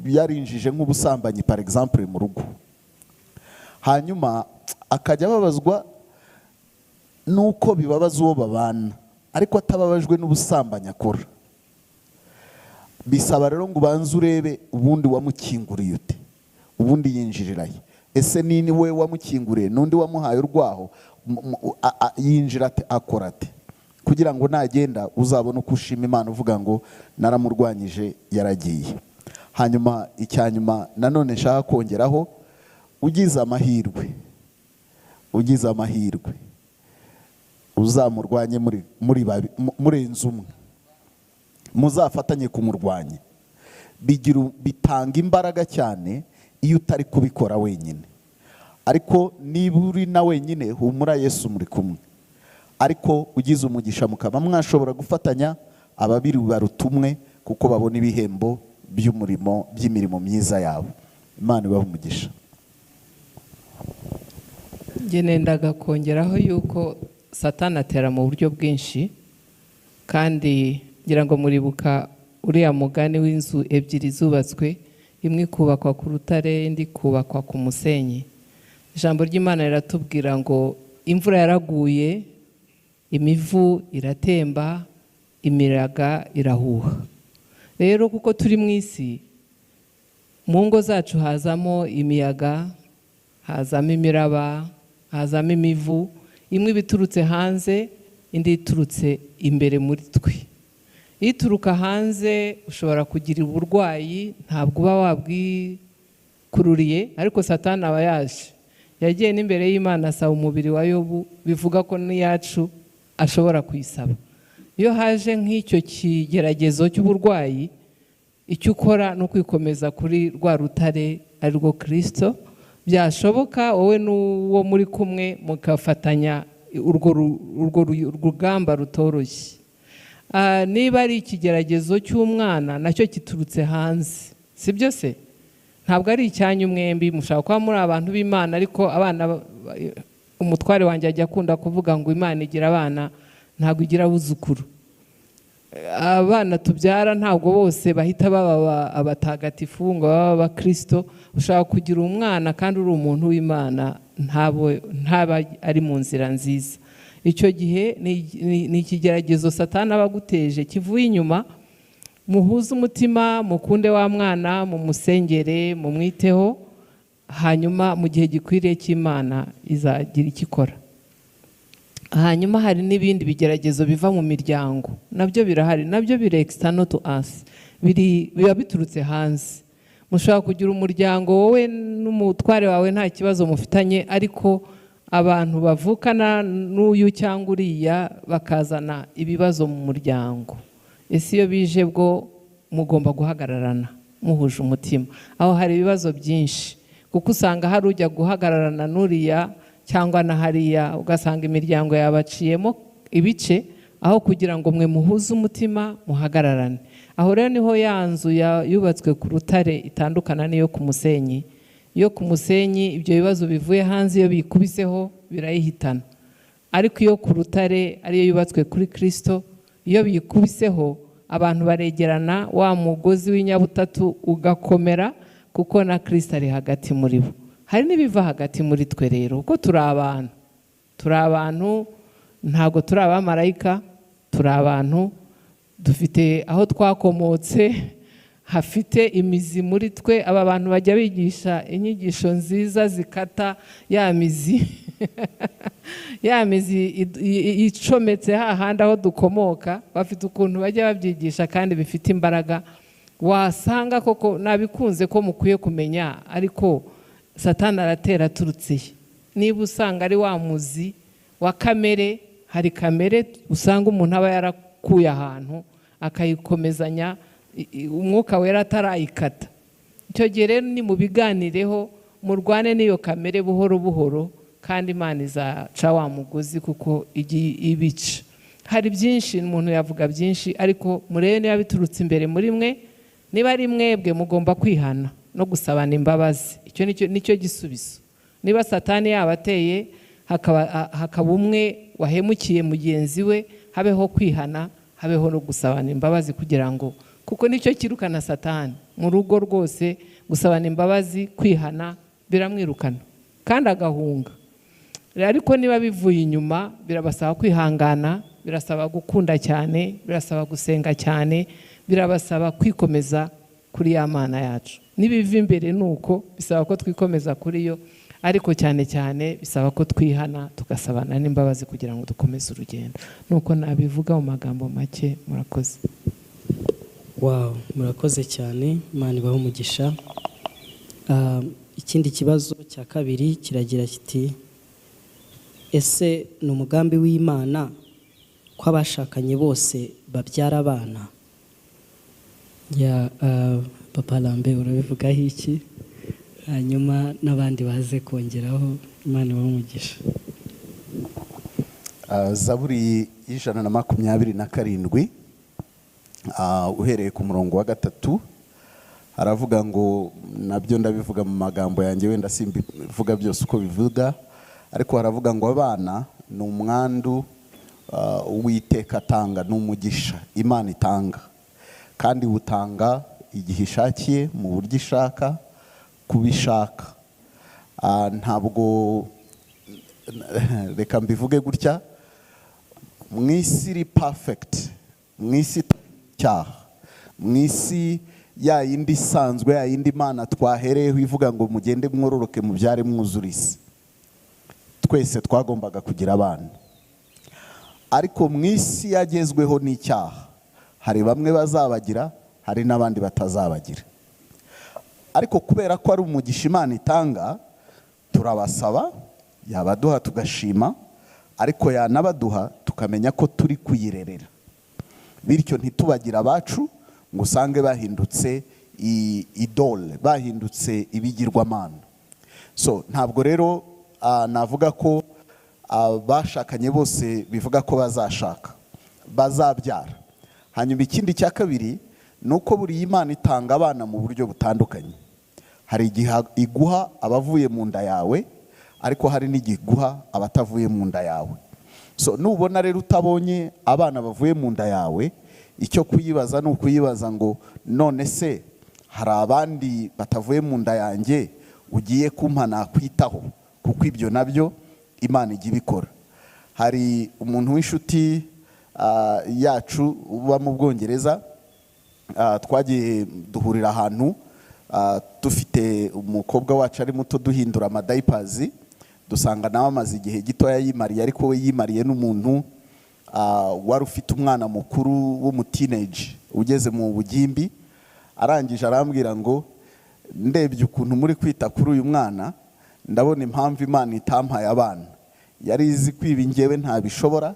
[SPEAKER 2] yarinjije nk'ubusambanyi, par exemple, mu rugo, hanyuma akajya ababazwa nuko bibabaza uwo babana, ariko atababajwe n'ubusambanyi akora. Bisaba rero ngo ubanze urebe ubundi wamukinguriye ute, ubundi yinjiriraye. Ese ni we wamukinguriye, n'undi wamuhaye urwaho? Yinjira ate, akora ate, kugira ngo nagenda uzabone uko ushima Imana uvuga ngo naramurwanyije yaragiye. Hanyuma icya nyuma nanone nshaka kongeraho, ugize amahirwe uzamurwanye murenze umwe, muzafatanye kumurwanya. Bitanga imbaraga cyane iyo utari kubikora wenyine. Ariko niba uri na wenyine, humura, Yesu muri kumwe. Ariko ugize umugisha mukaba mwashobora gufatanya, ababiri baruta umwe, kuko babona ibihembo by'umurimo, by'imirimo myiza yabo. Imana ibahe umugisha.
[SPEAKER 3] Njye nendaga kongeraho yuko Satani atera mu buryo bwinshi, kandi ngira ngo muribuka uriya mugani w'inzu ebyiri zubatswe, imwe ikubakwa ku rutare, indi ikubakwa ku musenyi. Ijambo ry'Imana riratubwira ngo imvura yaraguye, imivu iratemba, imiyaga irahuha. Rero kuko turi mu isi, mu ngo zacu hazamo imiyaga, hazamo imiraba, hazamo imivu, imwe iba iturutse hanze, indi iturutse imbere muri twe. Ituruka hanze ushobora kugira uburwayi, ntabwo uba wabwikururiye, ariko Satani aba yaje, yagiye n'imbere y'Imana asaba umubiri wa Yobu, bivuga ko n'iyacu ashobora kuyisaba. Iyo haje nk'icyo kigeragezo cy'uburwayi, icyo ukora ni ukwikomeza kuri rwa rutare, ari rwo Kirisito. Byashoboka wowe n'uwo muri kumwe mugafatanya urwo rugamba rutoroshye. Niba ari ikigeragezo cy'umwana, nacyo giturutse hanze, si byo se? Ntabwo ari icyanyu mwembi. Mushobora kuba muri abantu b'Imana, ariko abana umutware wanjye ajya akunda kuvuga ngo Imana igira abana, ntabwo igira abuzukuru. Abana tubyara ntabwo bose bahita baba abatagatifu ngo babe abakirisito. Ushobora kugira umwana kandi uri umuntu w'Imana, ntaba ari mu nzira nziza. Icyo gihe ni ikigeragezo Satani aba aguteje kivuye inyuma. Muhuze umutima, mukunde wa mwana, mumusengere, mumwiteho, hanyuma mu gihe gikwiriye cy'Imana izagira icyo ikora. Hanyuma hari n'ibindi bigeragezo biva mu miryango, nabyo birahari, nabyo biri external to us, biba biturutse hanze. Mushobora kugira umuryango, wowe n'umutware wawe nta kibazo mufitanye, ariko abantu bavukana n'uyu cyangwa uriya bakazana ibibazo mu muryango. Ese iyo bije bwo mugomba guhagararana muhuje umutima? Aho hari ibibazo byinshi, kuko usanga hari ujya guhagararana n'uriya cyangwa na hariya, ugasanga imiryango yabaciyemo ibice, aho kugira ngo mwe muhuze umutima muhagararane. Aho rero niho ya nzu yubatswe ku rutare itandukana n'iyo ku musenyi. Iyo ku musenyi, ibyo bibazo bivuye hanze iyo bikubiseho birayihitana, ariko iyo ku rutare, ariyo yubatswe kuri Kirisito, iyo biyikubiseho abantu baregerana, wa mugozi w'inyabutatu ugakomera, kuko na Kirisito ari hagati muri bo. Hari n'ibiva hagati muri twe rero, kuko turi abantu, turi abantu, ntabwo turi abamarayika, turi abantu, dufite aho twakomotse hafite imizi muri twe. Aba bantu bajya bigisha inyigisho nziza zikata ya mizi, ya mizi icometse hahandi aho dukomoka. Bafite ukuntu bajya babyigisha kandi bifite imbaraga. Wasanga koko nabikunze ko mukwiye kumenya, ariko Satani aratera aturutse he? Niba usanga ari wa muzi wa kamere, hari kamere usanga umuntu aba yarakuye ahantu akayikomezanya, Umwuka Wera atarayikata. Icyo gihe rero ni mubiganireho, murwane n'iyo kamere buhoro buhoro, kandi Imana izaca wa mugozi kuko igiye ibica. Hari byinshi umuntu yavuga byinshi, ariko murebe niba biturutse imbere muri mwe. Niba ari mwebwe, mugomba kwihana no gusabana imbabazi. Icyo nicyo gisubizo. Niba Satani yabateye, hakaba umwe wahemukiye mugenzi we, habeho kwihana, habeho no gusabana imbabazi, kugira ngo, kuko nicyo kirukana Satani mu rugo rwose. Gusabana imbabazi, kwihana, biramwirukana kandi agahunga. Ariko niba bivuye inyuma, birabasaba kwihangana, birasaba gukunda cyane, birasaba gusenga cyane, birabasaba kwikomeza kuri ya Mana yacu. Nibiva imbere ni uko bisaba ko twikomeza kuri yo, ariko cyane cyane bisaba ko twihana, tugasabana n'imbabazi kugira ngo dukomeze urugendo. Nuko nabivuga mu magambo make. Murakoze.
[SPEAKER 1] Wow, murakoze cyane, Imana ibahe umugisha. Ikindi kibazo cya kabiri kiragira kiti: ese ni umugambi w'Imana ko abashakanye bose babyara abana? Ya Papa Lambe, urabivugaho iki? Hanyuma n'abandi baze kongeraho. Imana ibahe umugisha.
[SPEAKER 2] Zaburi y'127, uhereye ku murongo wa 3, aravuga ngo, nabyo ndabivuga mu magambo yanjye, wenda simbivuga byose uko bivuga, ariko haravuga ngo abana ni umwandu Uwiteka atanga, ni umugisha Imana itanga, kandi wutanga igihe ishakiye, mu buryo ishaka, kubishaka. Ntabwo, reka mbivuge gutya: mu isi iri perfect, mu isi cyaha, mu isi ya yindi isanzwe, ya yindi Imana twahereyeho ivuga ngo mugende mwororoke, mubyare, mwuzure isi, twese twagombaga kugira abana. Ariko mu isi yagezweho n'icyaha, hari bamwe bazabagira, hari n'abandi batazabagira. Ariko kubera ko ari umugisha Imana itanga, turabasaba, yabaduha tugashima, ariko yanabaduha tukamenya ko turi kuyirerera, bityo ntitubagire abacu ngo usange bahindutse idole, bahindutse ibigirwamana. So ntabwo rero navuga ko abashakanye bose bivuga ko bazashaka, bazabyara. Hanyuma ikindi cya kabiri ni uko buriya Imana itanga abana mu buryo butandukanye. Hari igihe iguha abavuye mu nda yawe, ariko hari n'igihe iguha abatavuye mu nda yawe. So nubona rero utabonye abana bavuye mu nda yawe, icyo kuyibaza ni ukuyibaza ngo: "None se hari abandi batavuye mu nda yanjye ugiye kumpa nakwitaho?" Kuko ibyo nabyo Imana ijya ibikora. Hari umuntu w'inshuti yacu uba mu Bwongereza, twagiye duhurira ahantu, dufite umukobwa wacu ari muto, duhindura amadiapers, dusanga nawe amaze igihe gitoya yimariye, ariko we yimariye n'umuntu wari ufite umwana mukuru w'umuteenage ugeze mu bugimbi. Arangije arambwira ngo: "Ndebye ukuntu muri kwita kuri uyu mwana, ndabona impamvu Imana itampaye abana. Yari izi kwiba ingewe ntabishobora,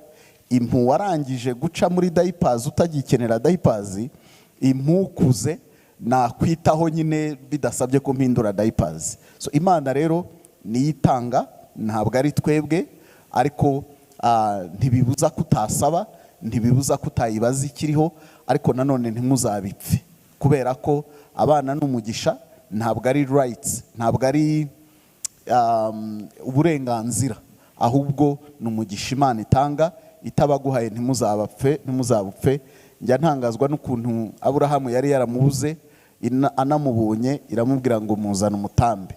[SPEAKER 2] impu warangije guca muri diapers, utagikenera diapers, impukuze nakwitaho nyine bidasabye ko mpindura diapers." So Imana rero niyo itanga, ntabwo ari twebwe. Ariko ntibibuza kutasaba, ntibibuza kutayibaza ikiriho, ariko nanone ntimuzabipfe, kubera ko abana ni umugisha, ntabwo ari rights, ntabwo ari uburenganzira, ahubwo ni umugisha Imana itanga. Itabaguhaye ntimuzabapfe, ntimuzabupfe. Njya ntangazwa n'ukuntu Aburahamu yari yaramubuze, anamubonye iramubwira ngo: "Muzane umutambe,"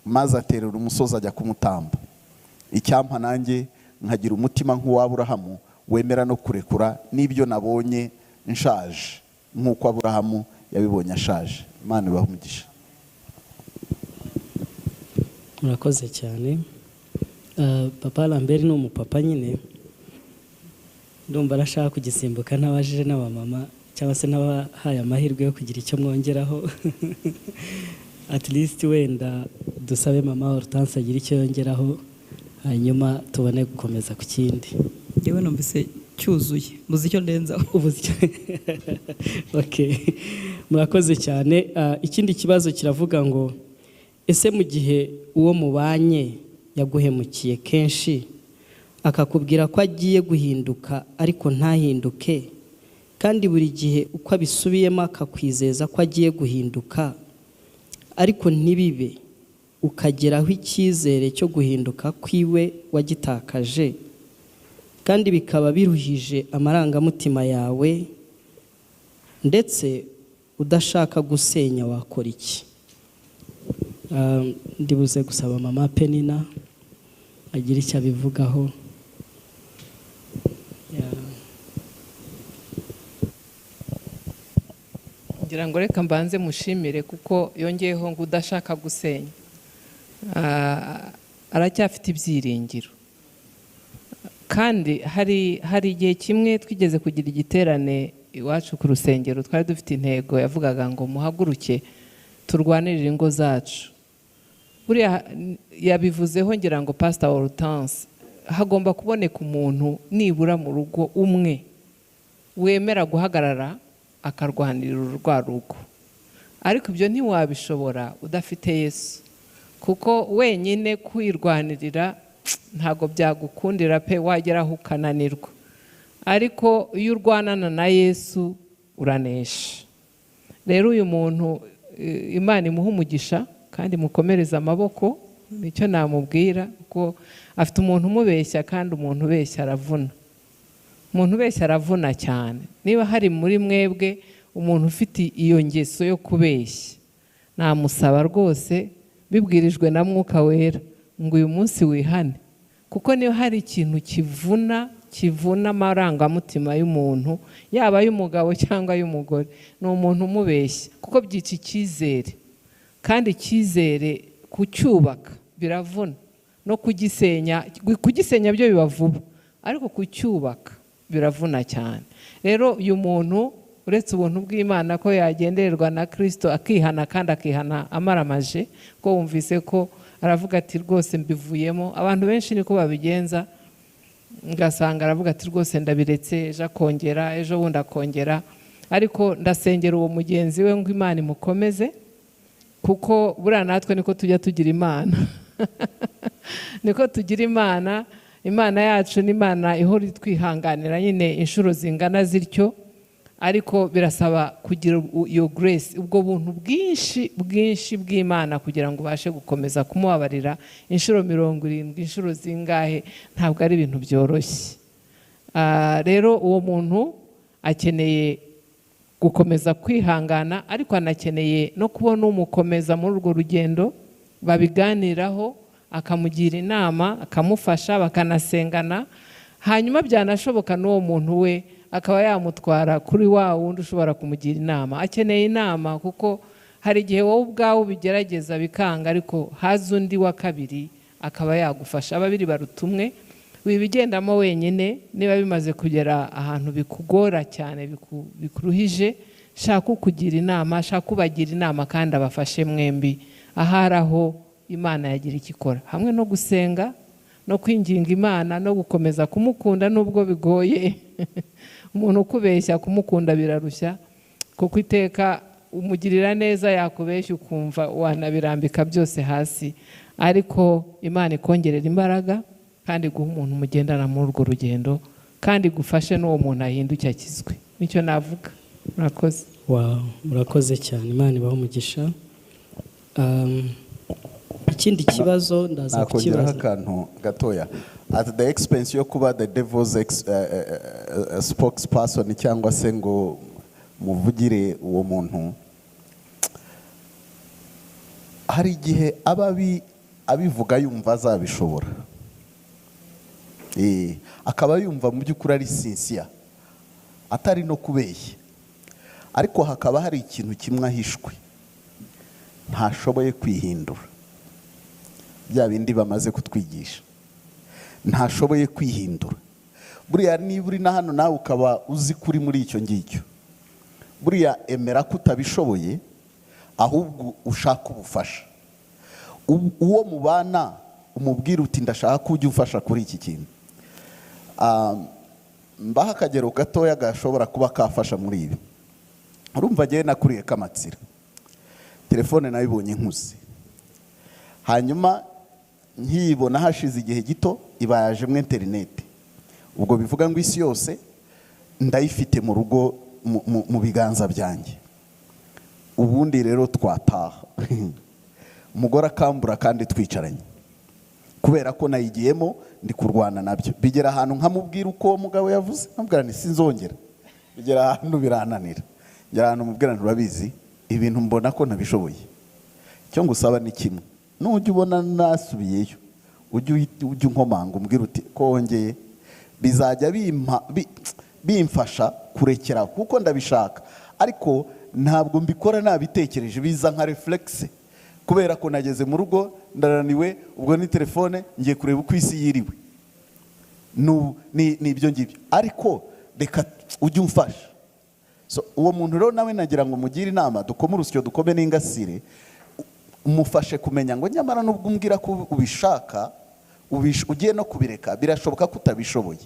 [SPEAKER 2] maze aterera umusozi ajya kumutamba. Icyampa nanjye nkagira umutima nk'uw'Aburahamu, wemera no kurekura n'ibyo nabonye nshaje, nk'uko Aburahamu yabibonye ashaje. Imana ibahe umugisha.
[SPEAKER 1] Murakoze cyane. Papa Lambert ni umupapa nyine, ndumva arashaka kugisimbuka ntabajije n'abamama cyangwa se n'abahaye amahirwe yo kugira icyo mwongeraho. At least wenda dusabe mama Hortense agira icyo yongeraho, hanyuma tubone gukomeza ku kindi.
[SPEAKER 4] Njyewe numvise cyuzuye, mbuze icyo ndenzaho.
[SPEAKER 1] Okay. Murakoze cyane. Ikindi kibazo kiravuga ngo: ese mu gihe uwo mubanye yaguhemukiye kenshi, akakubwira ko agiye guhinduka ariko ntahinduke, kandi buri gihe uko abisubiyemo akakwizeza ko agiye guhinduka ariko ntibibe, ukageraho icyizere cyo guhinduka kwiwe wagitakaje, kandi bikaba biruhije amarangamutima yawe ndetse udashaka gusenya, wakora iki? Ndibuze gusaba mama Penina agira icyo abivugaho. Yeah.
[SPEAKER 3] Ngira ngo reka mbanze mushimire kuko yongeyeho ngo udashaka gusenya. Aracyafite ibyiringiro. Kandi hari igihe kimwe twigeze kugira igiterane iwacu ku rusengero, twari dufite intego yavugaga ngo: "Muhaguruke turwanirire ingo zacu." Buriya yabivuzeho, ngira ngo Pastor Hortense, hagomba kuboneka umuntu nibura mu rugo umwe wemera guhagarara akarwanirira rwa rugo. Ariko ibyo ntiwabishobora udafite Yesu, kuko wenyine kwirwanirira ntabwo byagukundira pe, wageraho ukananirwa. Ariko iyo urwanana na Yesu uranesha. Rero uyu muntu, Imana imuha umugisha kandi mukomereze amaboko, nicyo namubwira, kuko afite umuntu umubeshya, kandi umuntu ubeshya aravuna. Umuntu ubeshya aravuna cyane. Niba hari muri mwebwe umuntu ufite iyo ngeso yo kubeshya, namusaba rwose bibwirijwe na Mwuka Wera ngo uyu munsi wihane, kuko niba hari ikintu kivuna, kivuna amarangamutima y'umuntu, yaba ay'umugabo cyangwa ay'umugore, ni umuntu umubeshya, kuko byica icyizere. Kandi icyizere kucyubaka biravuna, no kugisenya, kugisenya byo biba vuba, ariko kucyubaka biravuna cyane. Rero uyu muntu, uretse ubuntu bw'Imana, ko yagendererwa na Kirisito akihana, kandi akihana amaramaje, ko wumvise ko aravuga ati: "Rwose mbivuyemo." Abantu benshi niko babigenza, ngasanga aravuga ati: "Rwose ndabiretse," ejo akongera, ejo bundi akongera. Ariko ndasengera uwo mugenzi we ngo Imana imukomeze, kuko buriya natwe niko tujya tugira Imana, niko tugira Imana. Imana yacu ni Imana ihora itwihanganira nyine inshuro zingana zityo. Ariko birasaba kugira iyo grace, ubwo buntu bwinshi bwinshi bw'Imana, kugira ngo ubashe gukomeza kumubabarira inshuro 70, inshuro zingahe. Ntabwo ari ibintu byoroshye. Rero uwo muntu akeneye gukomeza kwihangana, ariko anakeneye no kubona umukomeza muri urwo rugendo, babiganiraho, akamugira inama, akamufasha, bakanasengana. Hanyuma byanashoboka n'uwo muntu we akaba yamutwara kuri wa wundi ushobora kumugira inama. Akeneye inama kuko hari igihe wowe ubwawe ubigerageza bikanga, ariko haza undi wa kabiri akaba yagufasha. Ababiri baruta umwe. Wibigendamo wenyine. Niba bimaze kugera ahantu bikugora cyane, bikuruhije, shaka ukugira inama, shaka ubagira inama kandi abafashe mwembi. Ahari aho Imana yagira icyo ikora, hamwe no gusenga no kwinginga Imana no gukomeza kumukunda nubwo bigoye. Umuntu ukubeshya kumukunda birarushya, kuko iteka umugirira neza, yakubeshya ukumva wanabirambika byose hasi. Ariko Imana ikongerera imbaraga kandi guha umuntu mugendana muri urwo rugendo, kandi gufashe n'uwo muntu ahinduke akizwe. Nicyo navuga, murakoze.
[SPEAKER 1] Wow, murakoze cyane, Imana ibahe umugisha. Ikindi kibazo ndaza
[SPEAKER 2] Nakongeraho
[SPEAKER 1] kukibaza.
[SPEAKER 2] akantu gatoya, at the expense yo kuba the devil's spokesperson, cyangwa se ngo muvugire uwo muntu. Hari igihe aba abivuga yumva azabishobora, akaba yumva mu by'ukuri ari sincere, atari no kubeshya, ariko hakaba hari ikintu kimwe ahishwe: ntashoboye kwihindura. Bya bindi bamaze kutwigisha, ntashoboye kwihindura. Buriya niba uri na hano nawe ukaba uzi ko uri muri icyo ngicyo, buriya emera ko utabishoboye, ahubwo ushaka ubufasha. Uwo mubana umubwira uti: "Ndashaka ko ujya umfasha kuri iki kintu." Mbaho akagero gatoya gashobora kuba kafasha muri ibi. Urumva, ngewe nakuriye kamatsira, telefone nayibonye nkuze. Hanyuma nkiyibona, hashize igihe gito iba yajemo interineti. Ubwo bivuga ngo isi yose ndayifite mu rugo, mu biganza byanjye. Ubundi rero twataha, umugore akambura kandi twicaranye, kubera ko nayigiyemo ndi kurwana nabyo. Bigera ahantu nkamubwira uko uwo mugabo yavuze, nkamubwira nti: "Sinzongera." Bigera ahantu birananira, ngera ahantu mubwira nti: "Urabizi, ibintu mbona ko ntabishoboye. Icyo ngusaba ni kimwe: nujya ubona nasubiyeyo, ujye unkomanga, umbwira uti ko wongeye." Bizajya bimfasha kurekera, kuko ndabishaka ariko ntabwo mbikora nabitekereje, biza nka réflexe, kubera ko nageze mu rugo ndananiwe, ubwo ni telefone ngiye kureba uko isi yiriwe. Ni ibyo ngibyo, ariko reka ujye umfasha. So, uwo muntu rero nawe nagira ngo mugire inama, dukome urusyo dukome n'ingasire, umufashe kumenya ngo nyamara nubwo umbwira ko ubishaka, ugiye no kubireka, birashoboka ko utabishoboye.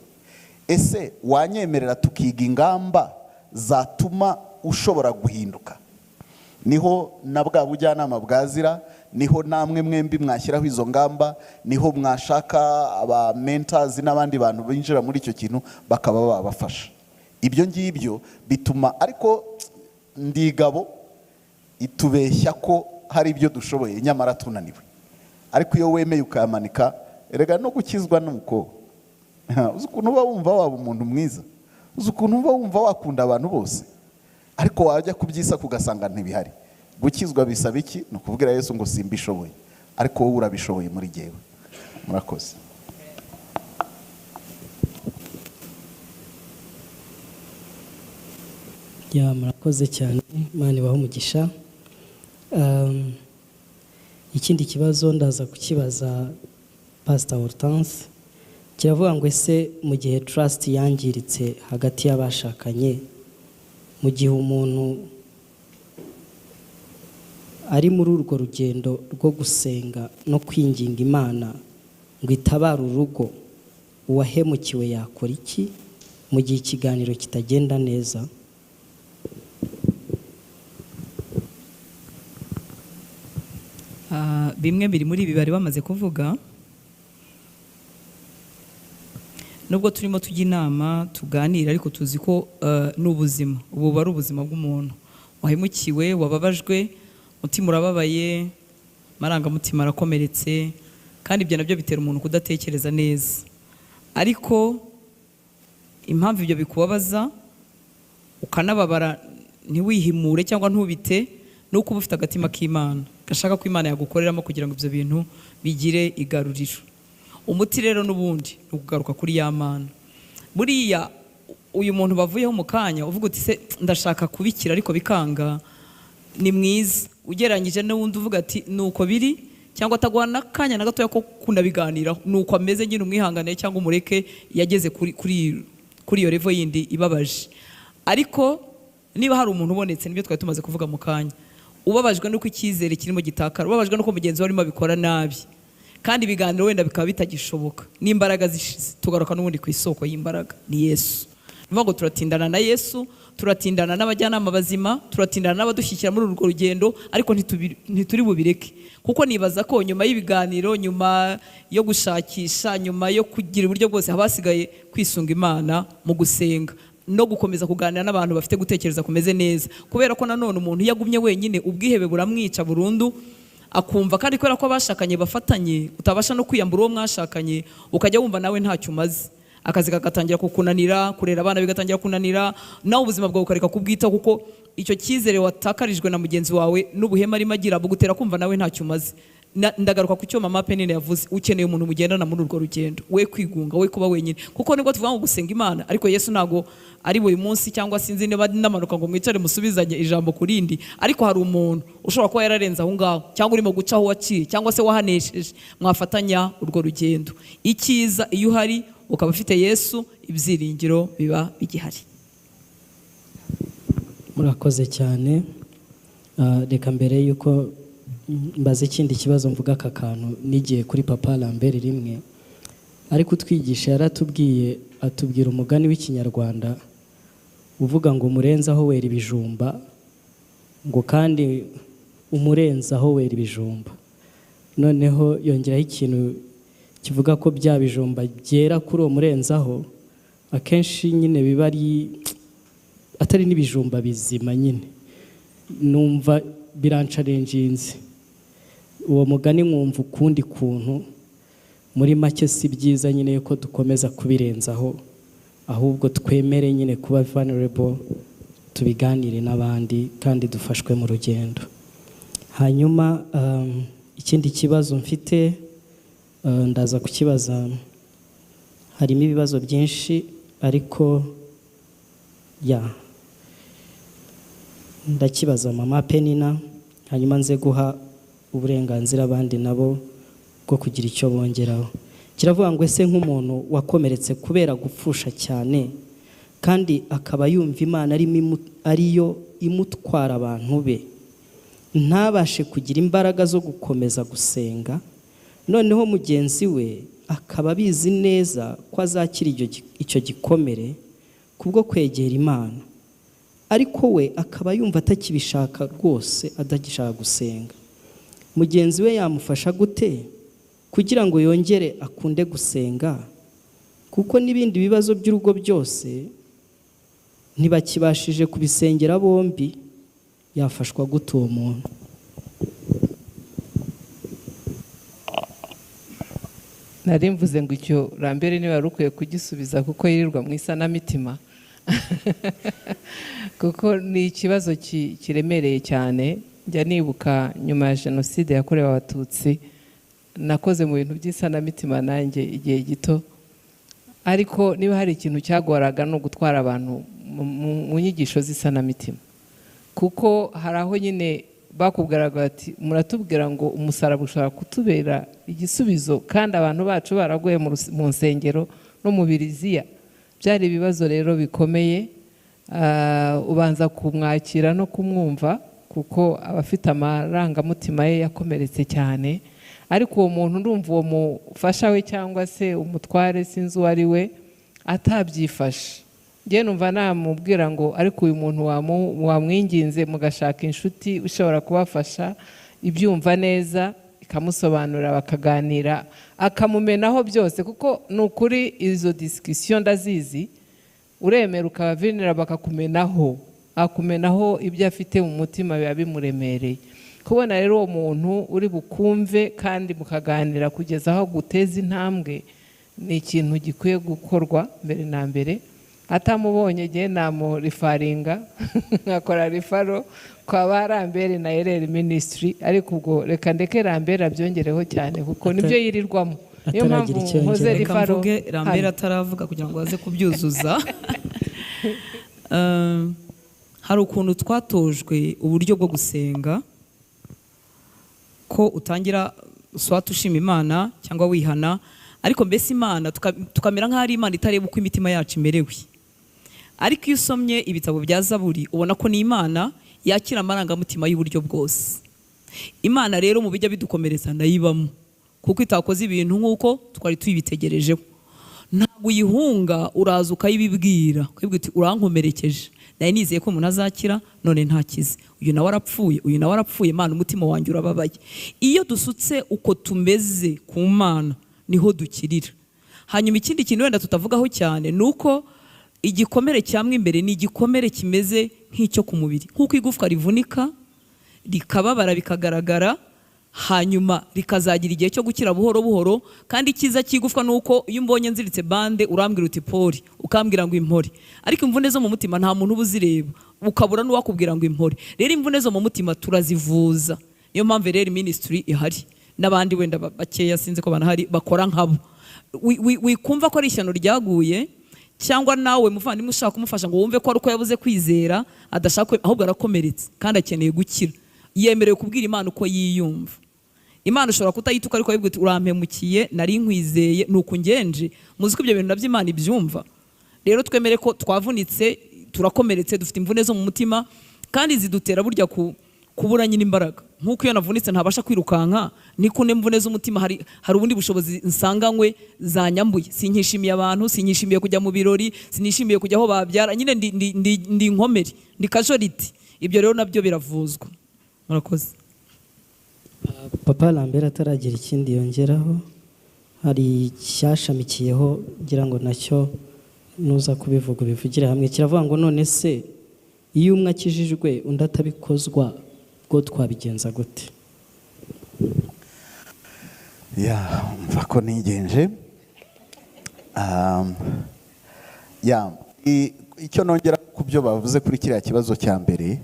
[SPEAKER 2] Ese wanyemerera tukiga ingamba zatuma ushobora guhinduka? Niho na bwa bujyanama bwazira, niho namwe mwembi mwashyiraho izo ngamba, niho mwashaka aba mentors n'abandi bantu binjira muri icyo kintu bakaba babafasha. Ibyo ngibyo bituma, ariko ndigabo itubeshya ko hari ibyo dushoboye nyamara tunaniwe. Ariko iyo wemeye ukayamanika, erega no gukizwa ni uko. Uzi ukuntu uba wumva waba umuntu mwiza, uzi ukuntu uba wumva wakunda abantu bose, ariko wajya kubyisaka ugasanga ntibihari. Gukizwa bisaba iki? Ni ukubwira Yesu ngo: "Simbishoboye, ariko wowe urabishoboye muri jyewe." Murakoze.
[SPEAKER 1] Ya, murakoze cyane, Imana ibahe umugisha. Ikindi kibazo ndaza kukibaza Pastor Hortense. Kiravuga ngo: ese mu gihe trust yangiritse hagati y'abashakanye, mu gihe umuntu ari muri urwo rugendo rwo gusenga no kwinginga Imana ngo itabare urugo, uwahemukiwe yakora iki mu gihe ikiganiro kitagenda neza?
[SPEAKER 4] Bimwe biri muri ibi bari bamaze kuvuga. Nubwo turimo tujya inama, tuganira, ariko tuzi ko ni ubuzima, ubu buba ari ubuzima bw'umuntu wahemukiwe, wababajwe, umutima urababaye, amarangamutima arakomeretse, kandi ibyo nabyo bitera umuntu kudatekereza neza. Ariko impamvu ibyo bikubabaza ukanababara ntiwihimure cyangwa ntubite, ni uko uba ufite agatima k'Imana gashaka ko Imana yagukoreramo kugira ngo ibyo bintu bigire igaruriro. Umuti rero n'ubundi ni ukugaruka kuri ya Mana. Buriya uyu muntu bavuyeho mu kanya uvuga uti: "Se ndashaka kubikira ariko bikanga," ni mwiza ugereranyije n'uwundi uvuga ati: "Nuko biri," cyangwa ataguha n'akanya na gatoya ko kunabiganiraho, nuko ameze nyine, umwihangane cyangwa umureke, yageze kuri iyo level yindi ibabaje. Ariko niba hari umuntu ubonetse, nibyo twari tumaze kuvuga mu kanya, ubabajwe n'uko icyizere kirimo gitakara, ubabajwe n'uko mugenzi we arimo abikora nabi, kandi ibiganiro wenda bikaba bitagishoboka n'imbaraga zishize, tugaruka n'ubundi ku isoko y'imbaraga, ni Yesu. Ni ukuvuga ngo turatindana na Yesu, turatindana n'abajyanama bazima, turatindana n'abadushyigikira muri urwo rugendo, ariko ntituri bubireke, kuko nibaza ko nyuma y'ibiganiro, nyuma yo gushakisha, nyuma yo kugira uburyo bwose, haba hasigaye kwisunga Imana mu gusenga no gukomeza kuganira n'abantu bafite gutekereza kumeze neza, kubera ko nanone umuntu iyo agumye wenyine ubwihebe buramwica burundu, akumva kandi kubera ko abashakanye bafatanye, utabasha no kwiyambura uwo mwashakanye, ukajya wumva nawe ntacyo umaze, akazi kagatangira kukunanira, kurera abana bigatangira kunanira, nawe ubuzima bwawe ukareka kubwitaho, kuko icyo cyizere watakarijwe na mugenzi wawe n'ubuhema arimo agira bugutera kumva nawe ntacyo umaze. Ndagaruka ku cyo mama Penine yavuze: ukeneye umuntu mugendana muri urwo rugendo, we kwigunga, we kuba wenyine, kuko nibwo tuvuga ngo gusenga Imana, ariko Yesu ntabwo ari buri munsi, cyangwa sinzi niba namanuka ngo mwicare musubizanye ijambo ku rindi, ariko hari umuntu ushobora kuba yararenze aho ngaho, cyangwa urimo guca aho waciye, cyangwa se wahanesheje, mwafatanya urwo rugendo. Icyiza, iyo uhari ukaba ufite Yesu, ibyiringiro biba bigihari.
[SPEAKER 1] Murakoze cyane. Reka mbere y'uko mbaza ikindi kibazo mvuga aka kantu nigiye kuri papa Lambert rimwe ariko utwigisha, yaratubwiye, atubwira umugani w'Ikinyarwanda uvuga ngo umurenzaho wera ibijumba, ngo kandi umurenzaho wera ibijumba. Noneho yongeraho ikintu kivuga ko bya bijumba byera kuri uwo murenzaho akenshi nyine biba ari atari n'ibijumba bizima nyine. Numva biranchallenginze uwo mugani, nkumva ukundi kuntu. Muri make, si byiza nyine ko dukomeza kubirenzaho, ahubwo twemere nyine kuba vulnerable, tubiganire n'abandi kandi dufashwe mu rugendo. Hanyuma ikindi kibazo mfite, ndaza kukibaza, harimo ibibazo byinshi, ariko ya ndakibaza mama Penina, hanyuma nze guha uburenganzira abandi nabo bwo kugira icyo bongeraho. Kiravuga ngo: ese nk'umuntu wakomeretse kubera gupfusha cyane, kandi akaba yumva Imana ariyo imutwara abantu be, ntabashe kugira imbaraga zo gukomeza gusenga, noneho mugenzi we akaba abizi neza ko azakira icyo gikomere kubwo kwegera Imana, ariko we akaba yumva atakibishaka rwose, atagishaka gusenga, mugenzi we yamufasha gute kugira ngo yongere akunde gusenga, kuko n'ibindi bibazo by'urugo byose ntibakibashije kubisengera bombi? Yafashwa gute uwo muntu?
[SPEAKER 3] Nari mvuze ngo icyo Lambert niba wari ukwiye kugisubiza, kuko yirirwa mu isanamitima, kuko ni ikibazo kiremereye cyane. Njya nibuka nyuma ya Jenoside yakorewe Abatutsi, nakoze mu bintu by'isanamitima nanjye igihe gito, ariko niba hari ikintu cyagoraga ni ugutwara abantu mu nyigisho z'isanamitima, kuko hari aho nyine bakubwiraga bati: "Muratubwira ngo umusaraba ushobora kutubera igisubizo, kandi abantu bacu baraguye mu nsengero no mu biriziya." Byari ibibazo rero bikomeye. Ubanza kumwakira no kumwumva, kuko aba afite amarangamutima ye yakomeretse cyane. Ariko uwo muntu, ndumva uwo mufasha we cyangwa se umutware, sinzi uwo ari we, atabyifashe, njye numva namubwira ngo: ariko uyu muntu wamwinginze mugashaka inshuti ushobora kubafasha ibyumva neza. ikamusobanurira, bakaganira, akamumenaho byose, kuko ni ukuri izo discussion ndazizi. Uremera ukaba vulnerable, bakakumenaho, akumenaho ibyo afite mu mutima, biba bimuremereye. Kubona rero uwo muntu uri bukumve kandi mukaganira kugeza aho guteza intambwe ni ikintu gikwiye gukorwa mbere na mbere. Atamubonye, igihe namureferringa, nkakora referral kwa ba Lambert na Ereri Ministry. Ariko ubwo reka ndeke Lambert abyongereho cyane, kuko nibyo yirirwamo, niyo mpamvu
[SPEAKER 1] Ataragira icyo
[SPEAKER 3] nkoze
[SPEAKER 1] yongera.
[SPEAKER 4] Reka
[SPEAKER 3] referral
[SPEAKER 4] mvuge Lambert
[SPEAKER 3] hano.
[SPEAKER 4] ataravuga, kugira ngo aze kubyuzuza. Hari ukuntu twatojwe uburyo bwo gusenga, ko utangira swat ushima Imana cyangwa wihana, ariko mbese Imana tukamera nk'aho ari Imana itareba uko imitima yacu imerewe. Ariko iyo usomye ibitabo bya Zaburi, ubona ko ni Imana yakira amarangamutima y'uburyo bwose. Imana rero mu bijya bidukomeretsa nayibamo, kuko itakoze ibintu nk'uko twari tuyibitegerejeho. Ntabwo uyihunga, uraza ukayibibwira, ukayibwira uti: "Urankomerekeje, nari nizeye ko umuntu azakira, none ntakize, uyu nawe arapfuye, uyu nawe arapfuye. Mana, umutima wanjye urababaye." Iyo dusutse uko tumeze ku Mana, niho dukirira. Hanyuma ikindi kintu wenda tutavugaho cyane ni uko igikomere cyamwe imbere ni igikomere kimeze nk'icyo ku mubiri, nk'uko igufwa rivunika rikababara bikagaragara, hanyuma rikazagira igihe cyo gukira buhoro buhoro. Kandi icyiza cy'igufwa ni uko iyo umbonye nziritse bande, urambwira uti: "Pole," ukambwira ngo impore. Ariko imvune zo mu mutima nta muntu uba uzireba, ukabura n'uwakubwira ngo impore. Rero imvune zo mu mutima turazivuza, niyo mpamvu rero ministry ihari n'abandi wenda bakeya, sinzi ko banahari, bakora nkabo. Wikumva ko ari ishyano ryaguye, cyangwa nawe muvandimwe ushaka kumufasha ngo wumve ko ari uko yabuze kwizera adashaka, ahubwo arakomeretse kandi akeneye gukira. Yemerewe kubwira Imana uko yiyumva. Imana ushobora kutayituka, ariko wibwira uti: "Urampemukiye, nari nkwizeye, ni uku ngenje." Muzi ko ibyo bintu nabyo Imana ibyumva. Rero twemere ko twavunitse, turakomeretse, dufite imvune zo mu mutima, kandi zidutera burya kubura nyine imbaraga. Nk'uko iyo navunitse ntabasha kwirukanka, niko n'imvune z'umutima hari ubundi bushobozi nsanganywe zanyambuye. Sinkishimiye abantu, sinkishimiye kujya mu birori, sinishimiye kujya aho babyara, nyine ndi inkomere, ndi casualty. Ibyo rero nabyo biravuzwa. Murakoze.
[SPEAKER 5] Papa Lambert ataragira ikindi yongeraho, hari icyashamikiyeho, ngira ngo nacyo nuza kubivuga ubivugire hamwe. Kiravuga ngo: "None se iyo umwe akijijwe undi atabikozwa, bwo twabigenza gute?"
[SPEAKER 2] Ya, mva ko nigenje. Ya, icyo nongera ku byo bavuze kuri kiriya kibazo cya mbere,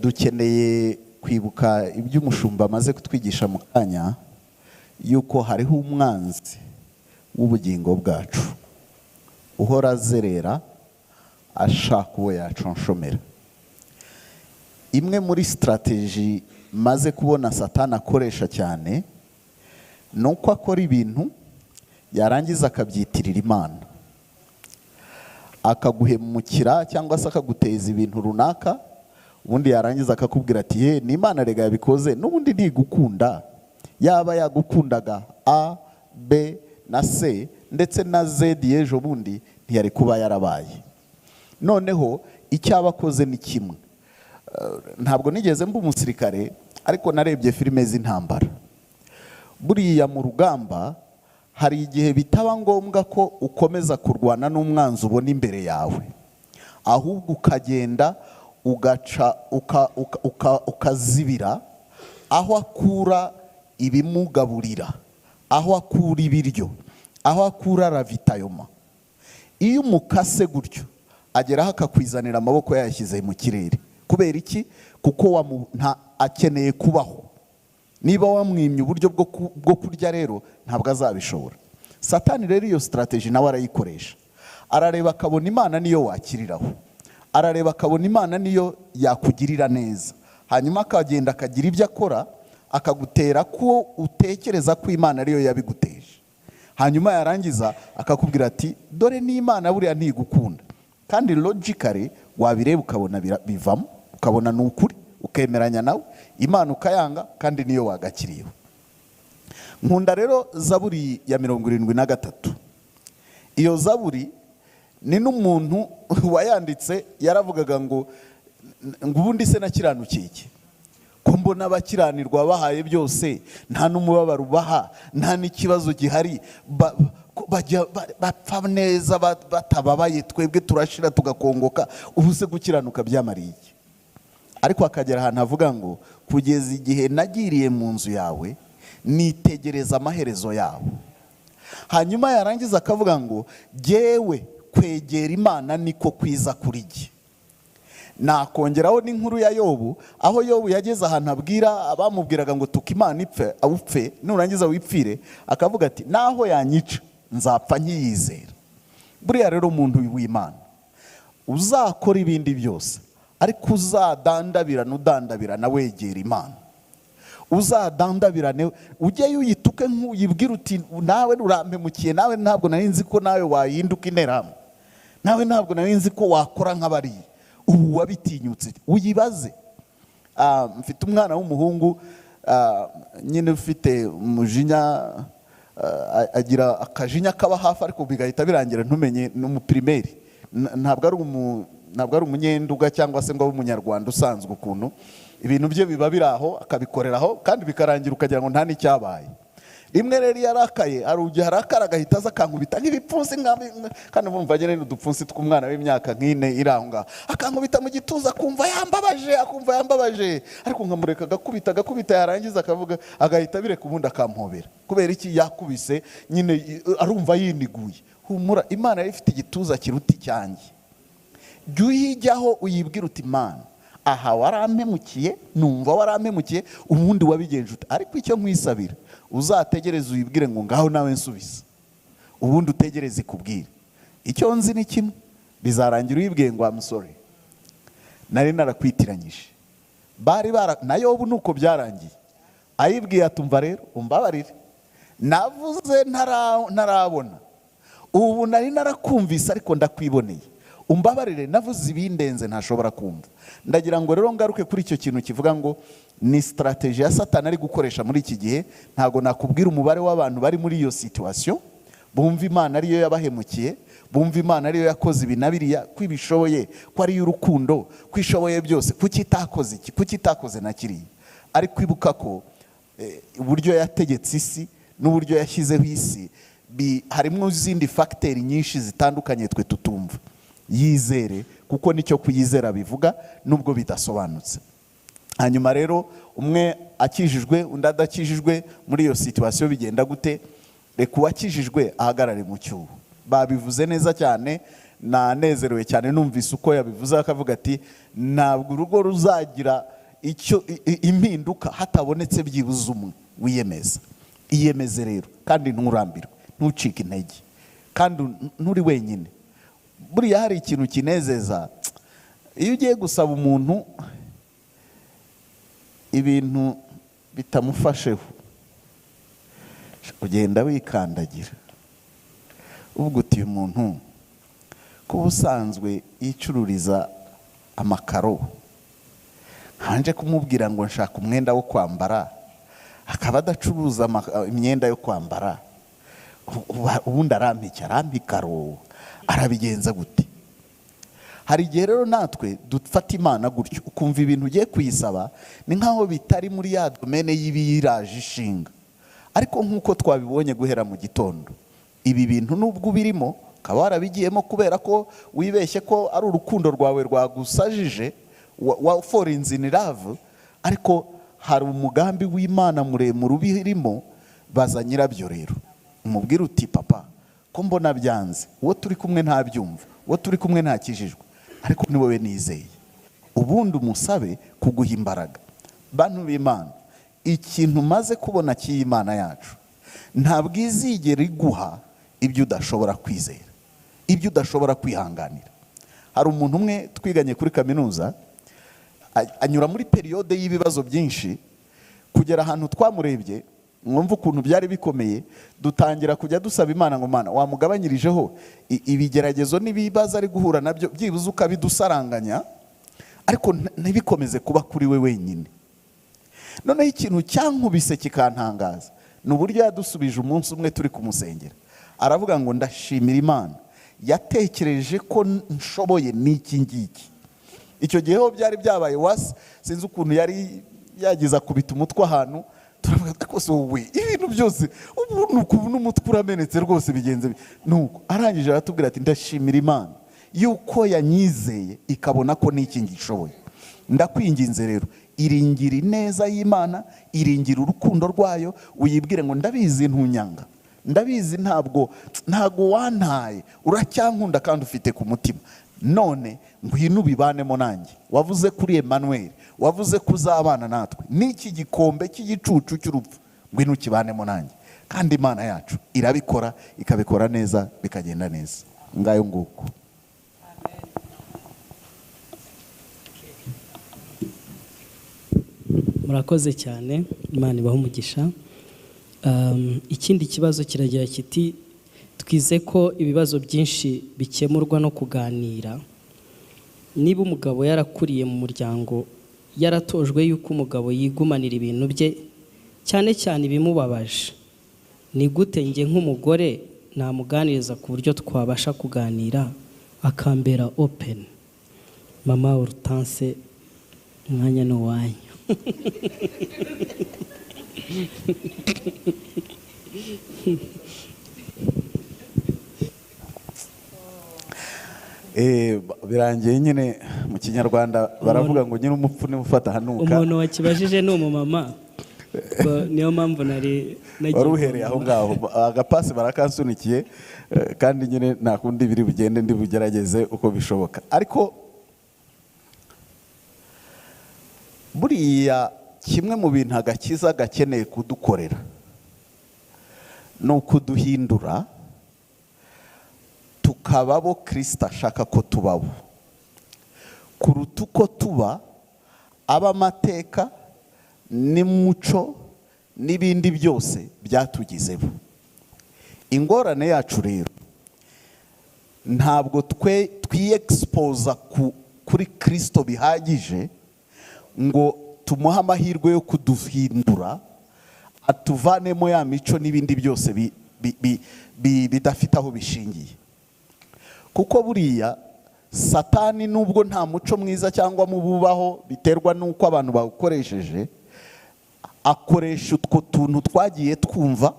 [SPEAKER 2] dukeneye kwibuka ibyo umushumba amaze kutwigisha mu kanya, yuko hariho umwanzi w'ubugingo bwacu uhora azerera ashaka uwo yaconshomera. Imwe muri strategy maze kubona Satani akoresha cyane ni uko akora ibintu, yarangiza akabyitirira Imana, akaguhemukira cyangwa se akaguteza ibintu runaka, ubundi yarangiza akakubwira ati: "Ye, ni Imana rega yabikoze, n'ubundi ntigukunda. Yaba yagukundaga, A, B na C ndetse na Z y'ejo bundi ntiyari kuba yarabaye." Noneho icyo aba akoze ni kimwe. Ntabwo nigeze mba umusirikare, ariko narebye filime z'intambara. Buriya mu rugamba hari igihe bitaba ngombwa ko ukomeza kurwana n'umwanzi ubona imbere yawe, ahubwo ukagenda ugaca ukazibira aho akura ibimugaburira, aho akura ibiryo, aho akura ravitaillement. Iyo umukase gutyo, ageraho akakwizanira amaboko yayashyize mu kirere. Kubera iki? Kuko nta akeneye kubaho. Niba wamwimye uburyo bwo kurya rero, ntabwo azabishobora. Satani rero iyo strategy nawe arayikoresha. Arareba akabona Imana niyo wakiriraho, arareba akabona Imana niyo yakugirira neza, hanyuma akagenda akagira ibyo akora, akagutera ko utekereza ko Imana ariyo yabiguteje, hanyuma yarangiza akakubwira ati: "Dore n'Imana buriya ntigukunda." Kandi logically wabireba ukabona bivamo, ukabona ni ukuri, ukemeranya nawe, Imana ukayanga kandi niyo wagakiriyeho. Nkunda rero Zaburi ya 73. Iyo zaburi ni n'umuntu wayanditse yaravugaga ngo ubundi se nakiranukiye iki? Ko mbona abakiranirwa bahaye byose, nta n'umubabaro ubaha, nta n'ikibazo gihari, bajya bapfa neza batababaye, twebwe turashira tugakongoka, ubu se gukiranuka byamariye iki? Ariko akagera ahantu avuga ngo kugeza igihe nagiriye mu nzu yawe nitegereza amaherezo yabo. Hanyuma yarangiza akavuga ngo jyewe kwegera Imana niko kwiza kuri jye. Nakongeraho n'inkuru ya Yobu, aho Yobu yageze ahantu abwira abamubwiraga ngo tuka Imana ipfe, upfe, nurangiza wipfire, akavuga ati naho yanyica nzapfa nkiyizera. Buriya rero umuntu w'Imana uzakora ibindi byose, ariko uzadandabirana udandabirana wegera Imana, uzadandabirane ujyeyo uyituke nk'uyibwira uti nawe urampemukiye, nawe ntabwo nari nzi ko nawe wahinduka interahamwe, nawe ntabwo nari nzi ko wakora nk'abariya, ubu wabitinyutse, uyibaze. Mfite umwana w'umuhungu, nyine ufite umujinya, agira akajinya kaba hafi ariko bigahita birangira ntumenye, ni umupirimeri. Ntabwo ari umunyenduga cyangwa se ngo abe umunyarwanda usanzwe, ukuntu ibintu bye biba biri aho akabikoreraho kandi bikarangira ukagira ngo nta n'icyabaye. Rimwe rero iyo arakaye, hari igihe arakara agahita aza akankubita nk'ibipfunsi, kandi murumva nyine n'udupfunsi tw'umwana w'imyaka nk'ine iri aho ngaho, akankubita mu gituza akumva yambabaje, akumva yambabaje, ariko nkamureka agakubita, agakubita, yarangiza akavuga, agahita abireka, ubundi akampobera. Kubera iki? Yakubise nyine arumva yiniguye. Humura, Imana yari ifite igituza kiruta icyanjye. Jya uyijyaho uyibwira uti Imana, aha warampemukiye, numva warampemukiye, ubundi wabigenje ute? Ariko icyo nkwisabira, uzategereze uyibwire ngo ngaho nawe nsubiza, ubundi utegereze ikubwire. Icyo nzi ni kimwe, bizarangira uyibwiye ngo I'm sorry, nari narakwitiranyije. Bari bara na Yobu nuko byarangiye, ayibwiye atumva rero umbabarire, navuze ntarabona, ubu nari narakumvise ariko ndakwiboneye, umbabarire navuze ibindenze ntashobora kumva. Ndagira ngo rero ngaruke kuri icyo kintu kivuga ngo ni strategy ya Satani ari gukoresha muri iki gihe. Ntago nakubwira umubare w'abantu bari muri iyo situation, bumva Imana ariyo yabahemukiye, bumva Imana ariyo yakoze ibi na biriya, ko ibishoboye, ko ari iy'urukundo, ko ishoboye byose, kuki itakoze iki, kuki itakoze na kiriya. Ariko ibuka ko uburyo yategetse isi n'uburyo yashyizeho isi, harimo izindi facteurs nyinshi zitandukanye twe tutumva. Yizere, kuko nicyo kuyizera bivuga, nubwo bidasobanutse. Hanyuma rero umwe akijijwe undi adakijijwe, muri iyo situation bigenda gute? Reka uwakijijwe ahagarare mu cyuho. Babivuze neza cyane, nanezerewe cyane numvise uko yabivuze, akavuga ati ntabwo urugo ruzagira icyo impinduka hatabonetse byibuze umwe wiyemeza. Iyemeze rero, kandi nturambirwe, ntucike intege, kandi nturi wenyine. Buriya hari ikintu kinezeza iyo ugiye gusaba umuntu ibintu bitamufasheho, ugenda wikandagira uvuga uti uyu muntu ko ubusanzwe yicururiza amakaro, nkanje kumubwira ngo nshaka umwenda wo kwambara, akaba adacuruza imyenda yo kwambara, ubundi arampika, arampa ikaro, arabigenza gute? Hari igihe rero natwe dufata Imana gutyo, ukumva ibintu ugiye kuyisaba ni nkaho bitari muri ya domaine y'ibiyiraje ishinga. Ariko nk'uko twabibonye guhera mu gitondo, ibi bintu nubwo ubirimo ukaba warabigiyemo kubera ko wibeshye ko ari urukundo rwawe rwagusajije, wa falling in love, ariko hari umugambi w'Imana muremure ubirimo. Baza nyirabyo rero, umubwire uti papa, ko mbona byanze, uwo turi kumwe ntabyumva, uwo turi kumwe ntakijijwe, ariko ni wowe nizeye. Ubundi umusabe kuguha imbaraga. Bantu b'Imana, ikintu umaze kubona cy'iyi Mana yacu, ntabwo izigera iguha ibyo udashobora kwizera, ibyo udashobora kwihanganira. Hari umuntu umwe twiganye kuri kaminuza, anyura muri période y'ibibazo byinshi, kugera ahantu twamurebye mwumva ukuntu byari bikomeye, dutangira kujya dusaba Imana ngo Mana wamugabanyirijeho ibigeragezo n'ibibazo ari guhura nabyo, byibuze ukabidusaranganya, ariko ntibikomeze kuba kuri we wenyine. Noneho ikintu cyankubise kikantangaza ni uburyo yadusubije umunsi umwe turi kumusengera, aravuga ngo ndashimira Imana yatekereje ko nshoboye n'iki ngiki. Icyo gihe ho byari byabaye wasi, sinzi ukuntu yari Yagize akubita umutwe ahantu, turavuga rwose, wowe ibintu byose ubu ni uku, n'umutwe uramenetse rwose, bigenze nuko arangije aratubwira ati: "Ndashimira Imana yuko yanyizeye ikabona ko n'iki ngishoboye." Ndakwinginze rero, iringira ineza y'Imana, iringira urukundo rwayo, uyibwire ngo: "Ndabizi ntunyanga, ndabizi ntabwo wantaye, uracyankunda kandi ufite ku mutima. None ngwino ubibanemo nanjye. Wavuze kuri Emmanuel, wavuze ko uzabana natwe, n'iki gikombe cy'igicucu cy'urupfu ngwino ukibanemo nanjye." Kandi Imana yacu irabikora, ikabikora neza, bikagenda neza. Ngayo nguko.
[SPEAKER 5] Murakoze cyane, Imana ibahe umugisha. Ikindi kibazo kiragira kiti: twize ko ibibazo byinshi bikemurwa no kuganira. Niba umugabo yarakuriye mu muryango, yaratojwe yuko umugabo yigumanira ibintu bye, cyane cyane ibimubabaje, ni gute njye nk'umugore namuganiriza ku buryo twabasha kuganira akambera open? Mama Hortense, umwanya ni uwanyu.
[SPEAKER 2] Birangiye nyine. Mu Kinyarwanda baravuga ngo nyine umupfu niwe ufata ahanuka.
[SPEAKER 5] Umuntu wakibajije ni umumama. Ubwo niyo mpamvu nari nagiye.
[SPEAKER 2] Wari uhereye aho ngaho, agapasi barakansunikiye, kandi nyine nta kundi biri bugende, ndi bugerageze uko bishoboka. Ariko buriya kimwe mu bintu agakiza gakeneye kudukorera ni ukuduhindura tukaba abo Kirisito ashaka ko tubabo, kuruta uko tuba ab'amateka n'umuco n'ibindi byose byatugizeho. Ingorane yacu rero, ntabwo twe twiyexpoza kuri Kirisito bihagije ngo tumuhe amahirwe yo kuduhindura, atuvanemo ya mico n'ibindi byose bidafite aho bishingiye. Kuko buriya Satani, nubwo nta muco mwiza cyangwa mububaho, biterwa n'uko abantu bawukoresheje, akoresha utwo tuntu twagiye twumva,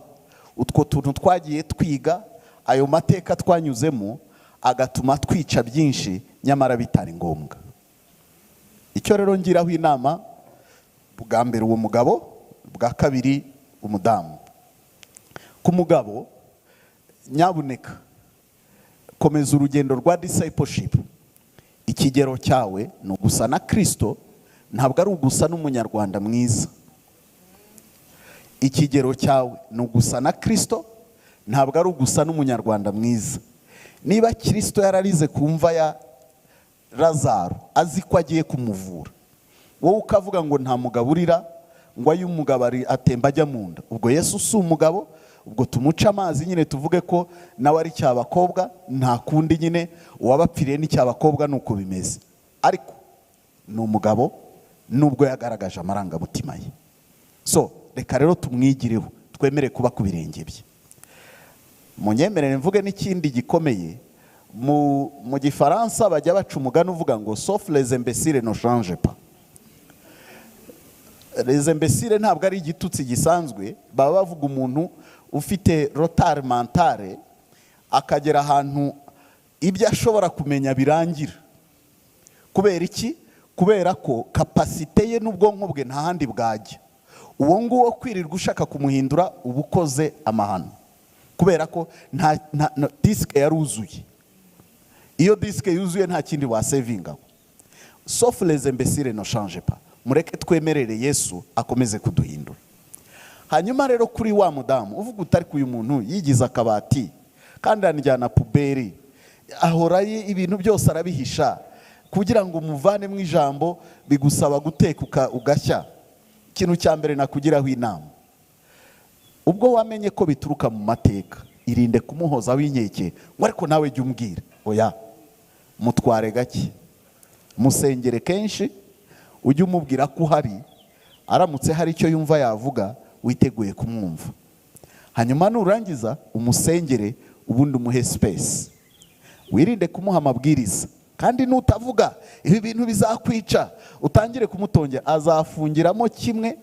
[SPEAKER 2] utwo tuntu twagiye twiga, ayo mateka twanyuzemo, agatuma twica byinshi nyamara bitari ngombwa. Icyo rero ngiraho inama, bwa mbere uwo mugabo, bwa kabiri umudamu. Ku mugabo, nyabuneka komeza urugendo rwa discipleship. Ikigero cyawe ni ugusa na Kristo, ntabwo ari ugusa n'umunyarwanda mwiza. Ikigero cyawe ni ugusa na Kristo, ntabwo ari ugusa n'umunyarwanda mwiza. Niba Kristo yararize ku mva ya Lazaro azi ko agiye kumuvura, wowe ukavuga ngo nta mugabo urira, ngo ayo umugabo atemba ajya mu nda, ubwo Yesu si umugabo? Ubwo tumuce amazi nyine, tuvuge ko nawe ari cyabakobwa, nta kundi nyine, uwabapfiriye ni cyabakobwa, ni uko bimeze. Ariko ni umugabo nubwo yagaragaje amarangamutima ye. So reka rero tumwigireho, twemere kuba ku birenge bye. Munyemerere mvuge n'ikindi gikomeye. Mu Gifaransa bajya baca umugani uvuga ngo: "Sauf les imbéciles ne changent pas." Les imbéciles ntabwo ari igitutsi gisanzwe, baba bavuga umuntu ufite retard mentale, akagera ahantu ibyo ashobora kumenya birangira. Kubera iki? Kubera ko capacité ye n'ubwonko bwe nta handi bwajya. Uwo nguwo kwirirwa ushaka kumuhindura uba ukoze amahano, kubera ko nta disque yaruzuye. Iyo disque yuzuye nta kindi wasevingaho. Sauf les imbéciles ne changent pas. Mureke twemerere Yesu akomeze kuduhindura. Hanyuma rero kuri wa mudamu uvuga utari uyu muntu yigize akabati kandi anjyana poubelle, ahora ibintu byose arabihisha, kugira ngo umuvanemo ijambo bigusaba guteka ugashya. Ikintu cya mbere nakugiraho inama, ubwo wamenye ko bituruka mu mateka, irinde kumuhozaho inkeke ngo: "Ariko nawe jya umbwira." Oya, mutware gake, musengere kenshi, ujye umubwira ko uhari, aramutse hari icyo yumva yavuga witeguye kumwumva. Hanyuma nurangiza umusengere, ubundi umuhe space, wirinde kumuha amabwiriza. Kandi nutavuga ibi bintu bizakwica. Utangire kumutongera, azafungiramo kimwe,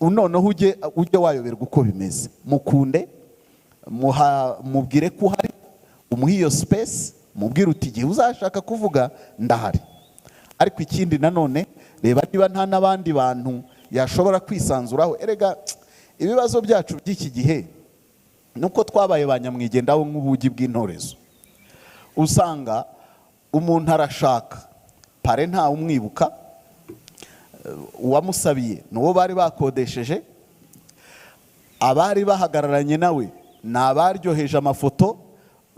[SPEAKER 2] noneho ujye wayoberwa uko bimeze. Mukunde, mubwire ko uhari, umuhe iyo space, mubwire uti igihe uzashaka kuvuga ndahari. Ariko ikindi nanone, reba niba nta n'abandi bantu yashobora kwisanzuraho. Erega ibibazo byacu by'iki gihe nuko twabaye ba nyamwigendaho nk'ubugi bw'intorezo. Usanga umuntu arashaka pare ntawe umwibuka, uwamusabiye ni uwo bari bakodesheje, abari bahagararanye nawe ni abaryoheje amafoto,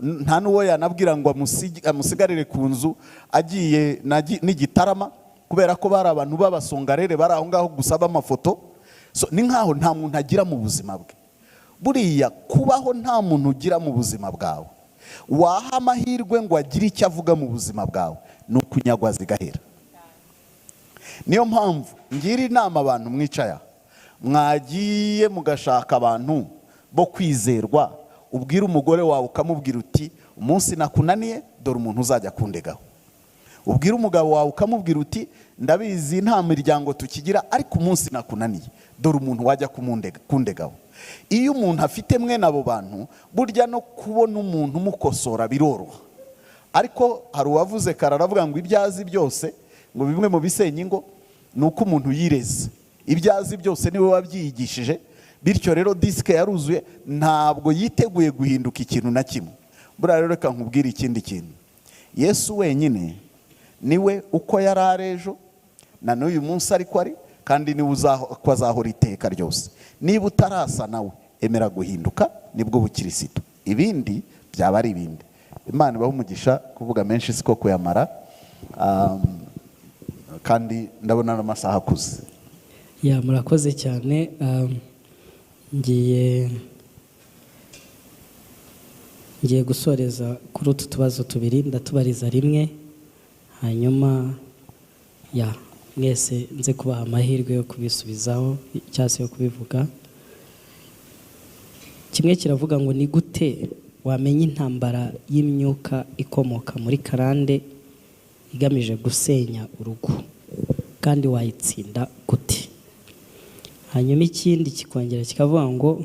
[SPEAKER 2] nta n'uwo yanabwira ngo amusigarire ku nzu agiye n'igitarama, kubera ko bari abantu b'abasongarere bari aho ngaho gusaba amafoto. So, ni nkaho nta muntu agira mu buzima bwe. Buriya kubaho nta muntu ugira mu buzima bwawe, waha amahirwe ngo agire icyo avuga mu buzima bwawe, ni ukunyagwa zigahera. Niyo mpamvu ngira inama abantu mwicaya, mwagiye mugashaka abantu bo kwizerwa, ubwira umugore wawe ukamubwira uti umunsi nakunaniye dore umuntu uzajya kundegaho. Ubwira umugabo wawe ukamubwira uti ndabizi nta miryango tukigira, ariko umunsi nakunaniye dore umuntu wajya kundegaho. Iyo umuntu afite mwene abo bantu, burya no kubona umuntu umukosora biroroha. Ariko hari uwavuze kare aravuga ngo ibyo azi byose, ngo bimwe mu bisenya ingo ni uko umuntu yireze. Ibyo azi byose niwe wabyiyigishije, bityo rero disike yaruzuye, ntabwo yiteguye guhinduka ikintu na kimwe. Buriya rero reka nkubwire ikindi kintu, Yesu wenyine niwe uko yari ari ejo na n'uyu munsi ariko ari, kandi niwe uko azahora iteka ryose. Niba utarasa nawe, emera guhinduka, nibwo bukirisitu, ibindi byaba ari ibindi. Imana ibahe umugisha, kuvuga menshi siko kuyamara, kandi ndabona n'amasaha akuze.
[SPEAKER 5] Ya, murakoze cyane. Ngiye gusoreza kuri utu tubazo tubiri, ndatubariza rimwe, hanyuma ya mwese nze kubaha amahirwe yo kubisubizaho cyangwa se yo kubivuga. Kimwe kiravuga ngo ni gute wamenya intambara y'imyuka ikomoka muri karande igamije gusenya urugo, kandi wayitsinda gute? Hanyuma ikindi kikongera kikavuga ngo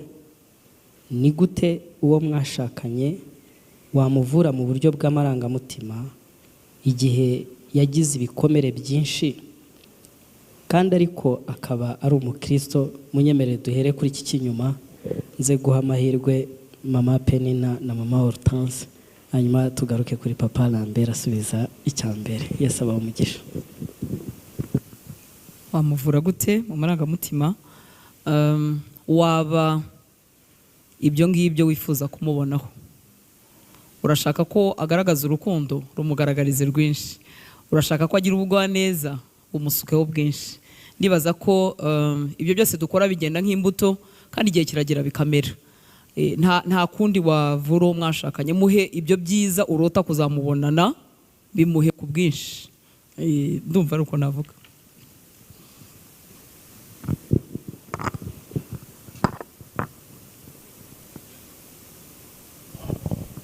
[SPEAKER 5] ni gute uwo mwashakanye wamuvura mu buryo bw'amarangamutima igihe yagize ibikomere byinshi, kandi ariko akaba ari umukristo. Munyemerere duhere kuri iki cy'inyuma, nze guha amahirwe mama Penina na mama Hortense, hanyuma tugaruke kuri papa Lambert asubiza icya mbere. Yesu abahe umugisha.
[SPEAKER 4] Wamuvura gute mu marangamutima? Waba ibyo ngibyo wifuza kumubonaho, urashaka ko agaragaza urukundo, rumugaragarize rwinshi. Urashaka ko agira ubugwaneza, umusukeho bwinshi. Ndibaza ko ibyo byose dukora bigenda nk'imbuto, kandi igihe kiragera bikamera. Nta kundi wavura uwo mwashakanye, muhe ibyo byiza urota kuzamubonana, bimuhe ku bwinshi. Ndumva ari uko navuga.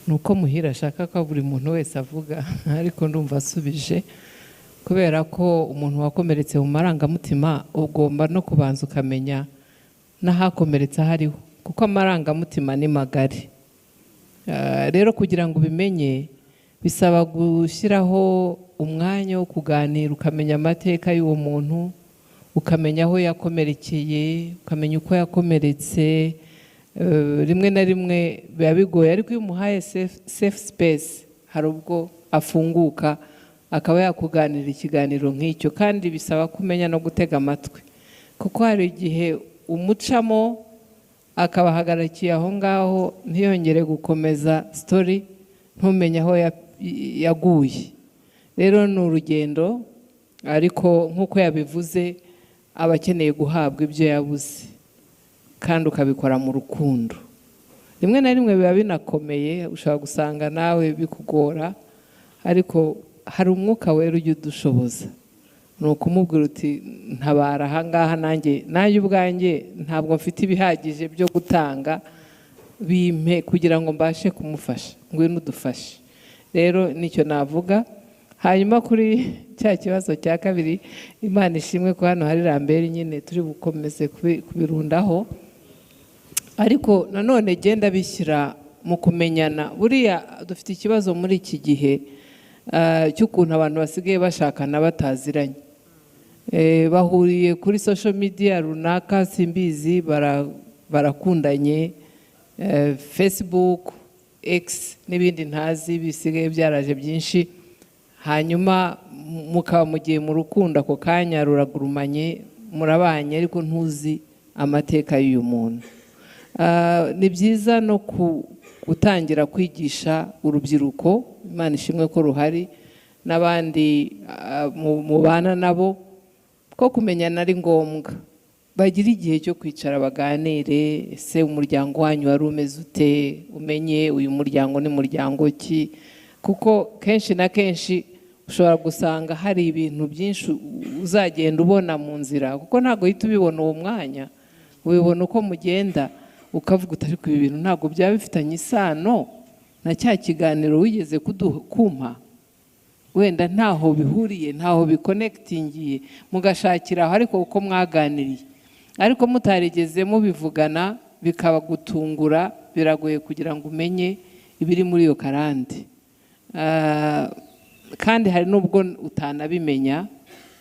[SPEAKER 3] Nuko Muhire ashaka ko buri muntu wese avuga, ariko ndumva asubije, kubera ko umuntu wakomeretse mu marangamutima ugomba no kubanza ukamenya n'ahakomeretse aho ariho, kuko amarangamutima ni magari. Rero kugira ngo ubimenye bisaba gushyiraho umwanya wo kuganira, ukamenya amateka y'uwo muntu, ukamenya aho yakomerekeye, ukamenya uko yakomeretse. Rimwe na rimwe biba bigoye, ariko iyo umuhaye safe space hari ubwo afunguka akaba yakuganira ikiganiro nk'icyo. Kandi bisaba kumenya no gutega amatwi, kuko hari igihe umucamo akabahagarikiye aho ngaho ntiyongere gukomeza story, ntumenye aho yaguye. Rero ni urugendo, ariko nk'uko yabivuze aba akeneye guhabwa ibyo yabuze, kandi ukabikora mu rukundo. Rimwe na rimwe biba binakomeye, ushobora gusanga nawe bikugora, ariko hari umwuka wera ujya udushoboza. Ni ukumubwira uti ntabara aha ngaha, nanjye ubwanjye ntabwo mfite ibihagije byo gutanga, bimpe kugira ngo mbashe kumufasha, ngwino udufashe. Rero nicyo navuga. Hanyuma kuri cya kibazo cya kabiri, Imana ishimwe ko hano hari Lambert nyine turi bukomeze kubirundaho, ariko nanone genda bishyira mu kumenyana. Buriya dufite ikibazo muri iki gihe cy'ukuntu abantu basigaye bashakana bataziranye. Bahuriye kuri social media runaka, simbizi, barakundanye, Facebook, X n'ibindi ntazi bisigaye byaraje byinshi. Hanyuma mukaba mugiye mu rukundo, ako kanya ruragurumanye, murabanye, ariko ntuzi amateka y'uyu muntu. Ni byiza no gutangira kwigisha urubyiruko, Imana ishimwe ko ruhari, n'abandi mubana nabo, ko kumenyana ari ngombwa. Bagire igihe cyo kwicara baganire: ese umuryango wanyu wari umeze ute? Umenye uyu muryango ni muryango ki? Kuko kenshi na kenshi ushobora gusanga hari ibintu byinshi uzagenda ubona mu nzira, kuko ntabwo uhita ubibona uwo mwanya, ubibona uko mugenda, ukavuga uti: "Ariko ibi bintu ntabwo byaba bifitanye isano na cya kiganiro wigeze kumpa? Wenda ntaho bihuriye, ntaho biconnectingiye." Mugashakira aho, ariko uko mwaganiriye ariko mutarigeze mubivugana, bikabagutungura, biragoye kugira ngo umenye ibiri muri iyo karande. Kandi hari n'ubwo utanabimenya,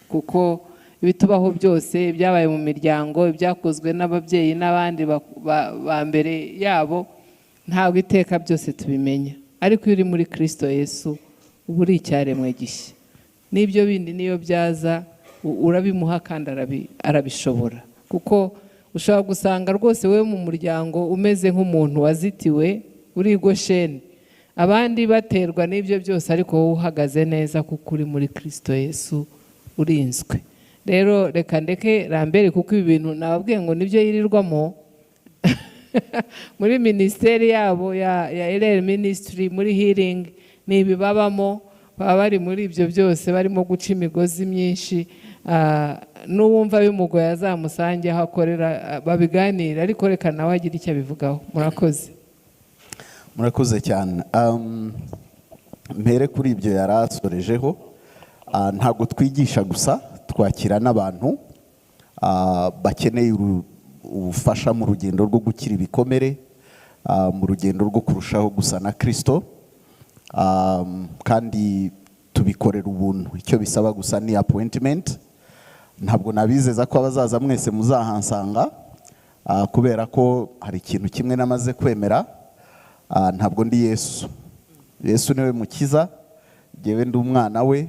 [SPEAKER 3] kuko ibitubaho byose, ibyabaye mu miryango, ibyakozwe n'ababyeyi n'abandi ba mbere yabo, ntabwo iteka byose tubimenya. Ariko iyo uri muri Kirisito Yesu, uba uri icyaremwe gishya, n'ibyo bindi niyo byaza urabimuha kandi arabishobora. Kuko ushobora gusanga rwose wowe mu muryango umeze nk'umuntu wazitiwe, uri i Gosheni, abandi baterwa n'ibyo byose, ariko wowe uhagaze neza kuko uri muri Kirisito Yesu, urinzwe. Rero reka ndeke Lambert, kuko ibi bintu nababwiye ngo nibyo yirirwamo muri minisiteri yabo ya LL Ministry, muri healing, ni ibibabamo, baba bari muri ibyo byose, barimo guca imigozi myinshi. N'uwumva bimugoye azamusange aho akorera, babiganire, ariko reka nawe agire icyo abivugaho. Murakoze.
[SPEAKER 2] Murakoze cyane. Mpere kuri ibyo yari asorejeho. Ntabwo twigisha gusa, twakira n'abantu bakeneye ubufasha mu rugendo rwo gukira ibikomere, mu rugendo rwo kurushaho gusa na Kirisito. Kandi tubikorera ubuntu. Icyo bisaba gusa ni appointment. Ntabwo nabizeza ko abazaza mwese muzahansanga, kubera ko hari ikintu kimwe namaze kwemera: ntabwo ndi Yesu. Yesu niwe mukiza, njyewe ndi umwana we,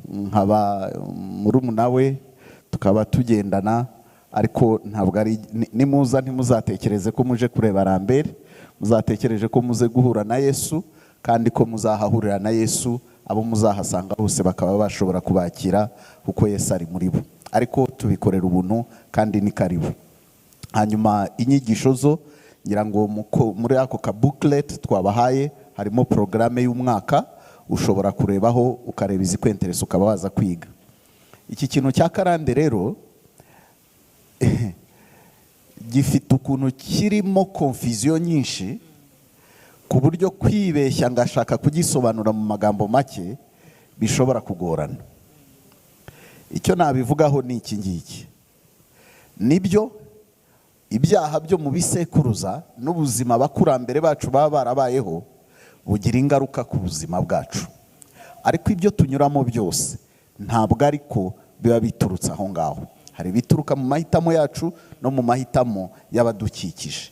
[SPEAKER 2] nkaba murumuna we, tukaba tugendana, ariko ntabwo ari nimuza ntimuzatekereze ko muje kureba Lambert, muzatekereje ko muze guhura na Yesu, kandi ko muzahahurira na Yesu, abo muzahasanga bose bakaba bashobora kubakira kuko Yesu ari muri bo. Ariko tubikorera ubuntu kandi ni karibu. Hanyuma inyigisho zo, ngira ngo muri ako ka booklet twabahaye harimo porogaramu y'umwaka, ushobora kurebaho ukareba izikwenteresa, ukaba waza kwiga. Iki kintu cya karande rero gifite ukuntu kirimo confusion nyinshi, ku buryo kwibeshya ngashaka kugisobanura mu magambo make bishobora kugorana. Icyo nabivugaho ni iki ngiki: nibyo, ibyaha byo mu bisekuruza n'ubuzima abakurambere bacu baba barabayeho bugira ingaruka ku buzima bwacu, ariko ibyo tunyuramo byose ntabwo ariko biba biturutse aho ngaho. Hari ibituruka mu mahitamo yacu no mu mahitamo y'abadukikije.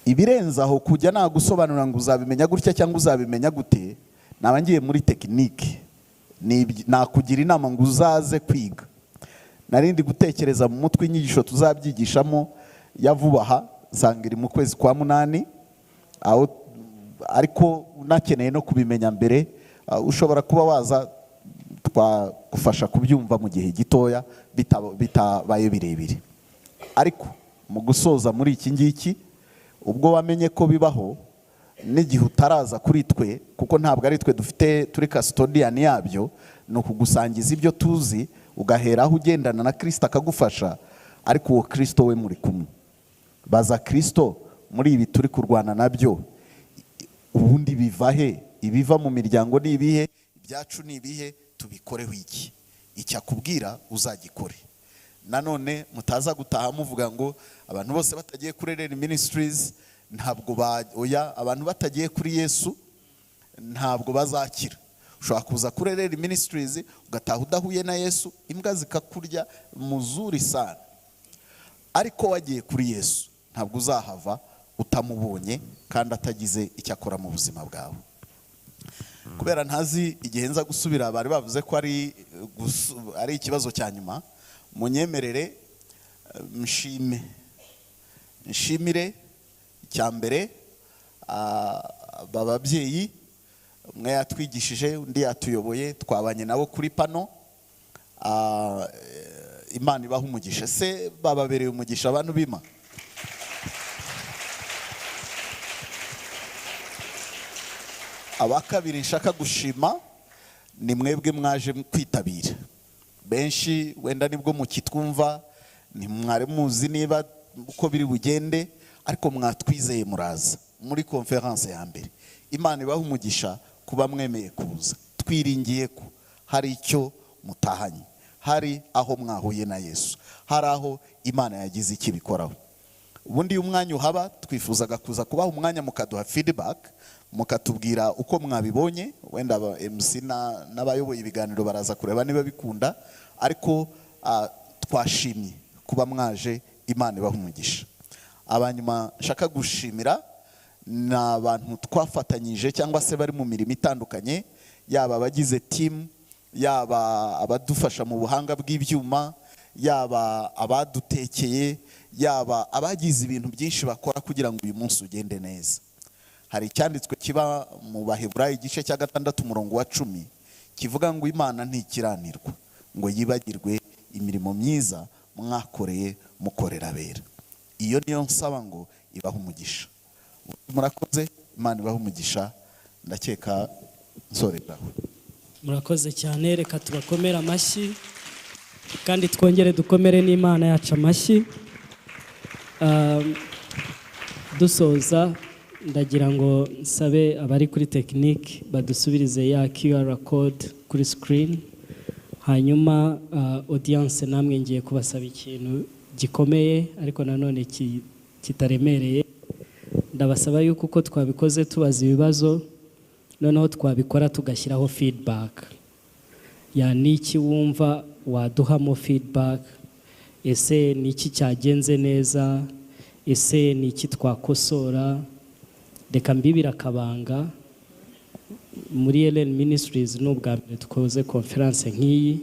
[SPEAKER 2] Ibirenze aho, kujya nagusobanurira ngo uzabimenya gutya cyangwa uzabimenya gute, naba ngiye muri technique. Nakugira inama ngo uzaze kwiga. Narindi gutekereza mu mutwe inyigisho tuzabyigishamo ya vuba aha, nsanga iri mu kwezi kwa munani aho, ariko unakeneye no kubimenya mbere, ushobora kuba waza twagufasha kubyumva mu gihe gitoya, bitabaye birebire. Ariko mu gusoza muri iki ngiki, ubwo wamenye ko bibaho, n'igihe utaraza kuri twe, kuko ntabwo ari twe dufite turi custodian yabyo, ni ukugusangiza ibyo tuzi, ugaheraho ugendana na Kirisito akagufasha. Ariko uwo Kirisito we muri kumwe, baza Kirisito: muri ibi turi kurwana nabyo, ubundi biva he? Ibiva mu miryango ni ibihe? Ibyacu ni ibihe? Tubikoreho iki? Icyo akubwira uzagikore. Nanone mutaza gutaha muvuga ngo abantu bose batagiye kuri Ellen Ministries ntabwo ba, oya, abantu batagiye kuri Yesu ntabwo bazakira. Ushobora kuza kuri Ellen Ministries ugataha udahuye na Yesu, imbwa zikakurya muzuri sana. Ariko wagiye kuri Yesu ntabwo uzahava utamubonye kandi atagize icyo akora mu buzima bwawe. Kubera ntazi igihe nza gusubira, bari bavuze ko ari ikibazo cya nyuma, munyemerere nshime, nshimire icya mbere aba babyeyi, umwe yatwigishije undi yatuyoboye, twabanye nabo kuri pano. Imana ibaha umugisha. Se bababereye umugisha abantu b'Imana. Aba kabiri nshaka gushima ni mwebwe mwaje kwitabira. Benshi wenda nibwo mukitwumva, ntimwari muzi niba uko biri bugende, ariko mwatwizeye muraza muri conference ya mbere. Imana ibaha umugisha kuba mwemeye kuza. Twiringiye ko hari icyo mutahanye, hari aho mwahuye na Yesu, hari aho Imana yagize icyo ibikoraho. Ubundi iyo umwanya uhaba twifuzaga kuza kubaha umwanya mukaduha feedback, mukatubwira uko mwabibonye. Wenda aba MC n'abayoboye ibiganiro baraza kureba niba bikunda, ariko twashimye kuba mwaje. Imana ibaha umugisha. Abanyuma nshaka gushimira ni abantu twafatanyije cyangwa se bari mu mirimo itandukanye, yaba abagize team, yaba abadufasha mu buhanga bw'ibyuma, yaba abadutekeye, yaba abagize ibintu byinshi bakora kugira ngo uyu munsi ugende neza. Hari icyanditswe kiba mu Baheburayo igice cya 6 umurongo wa 10 kivuga ngo Imana ntikiranirwa ngo yibagirwe imirimo myiza mwakoreye mukorera abera. Iyo niyo nsaba ngo ibahe umugisha. Murakoze, Imana ibahe umugisha. Ndakeka nsoreraho.
[SPEAKER 5] Murakoze cyane, reka tubakomere amashyi kandi twongere dukomere n'Imana yacu amashyi. Dusoza ndagira ngo nsabe abari kuri technique badusubirize ya QR code kuri screen, hanyuma audience namwe ngiye kubasaba ikintu gikomeye ariko nanone kitaremereye. Ndabasaba yuko uko twabikoze tubaza ibibazo, noneho twabikora tugashyiraho feedback. Ya niki wumva waduhamo feedback? Ese niki cyagenze neza? Ese niki twakosora? Reka mbibire akabanga, muri Ellen Ministries ni ubwa mbere dukoze conference nk'iyi,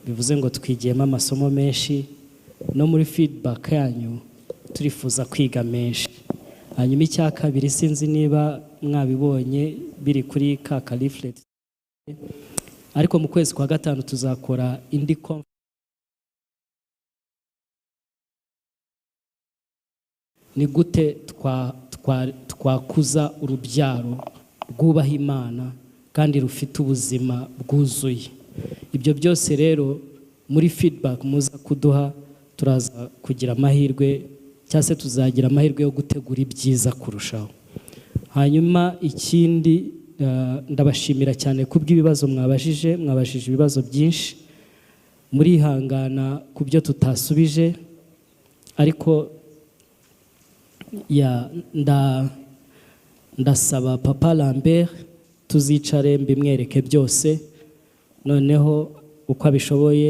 [SPEAKER 5] bivuze ngo twigiyemo amasomo menshi, no muri feedback yanyu turifuza kwiga menshi. Hanyuma icya kabiri, sinzi niba mwabibonye biri kuri ka leaflet, ariko mu kwezi kwa 5 tuzakora indi conference. Ni gute twakuza urubyaro rwubaha Imana kandi rufite ubuzima bwuzuye. Ibyo byose rero muri feedback muza kuduha, turaza kugira amahirwe cyangwa se tuzagira amahirwe yo gutegura ibyiza kurushaho. Hanyuma ikindi, ndabashimira cyane kubw'ibibazo mwabajije, mwabajije ibibazo byinshi, murihangana ku byo tutasubije, ariko ndasaba Papa Lambert tuzicare mbimwereke byose, noneho uko abishoboye.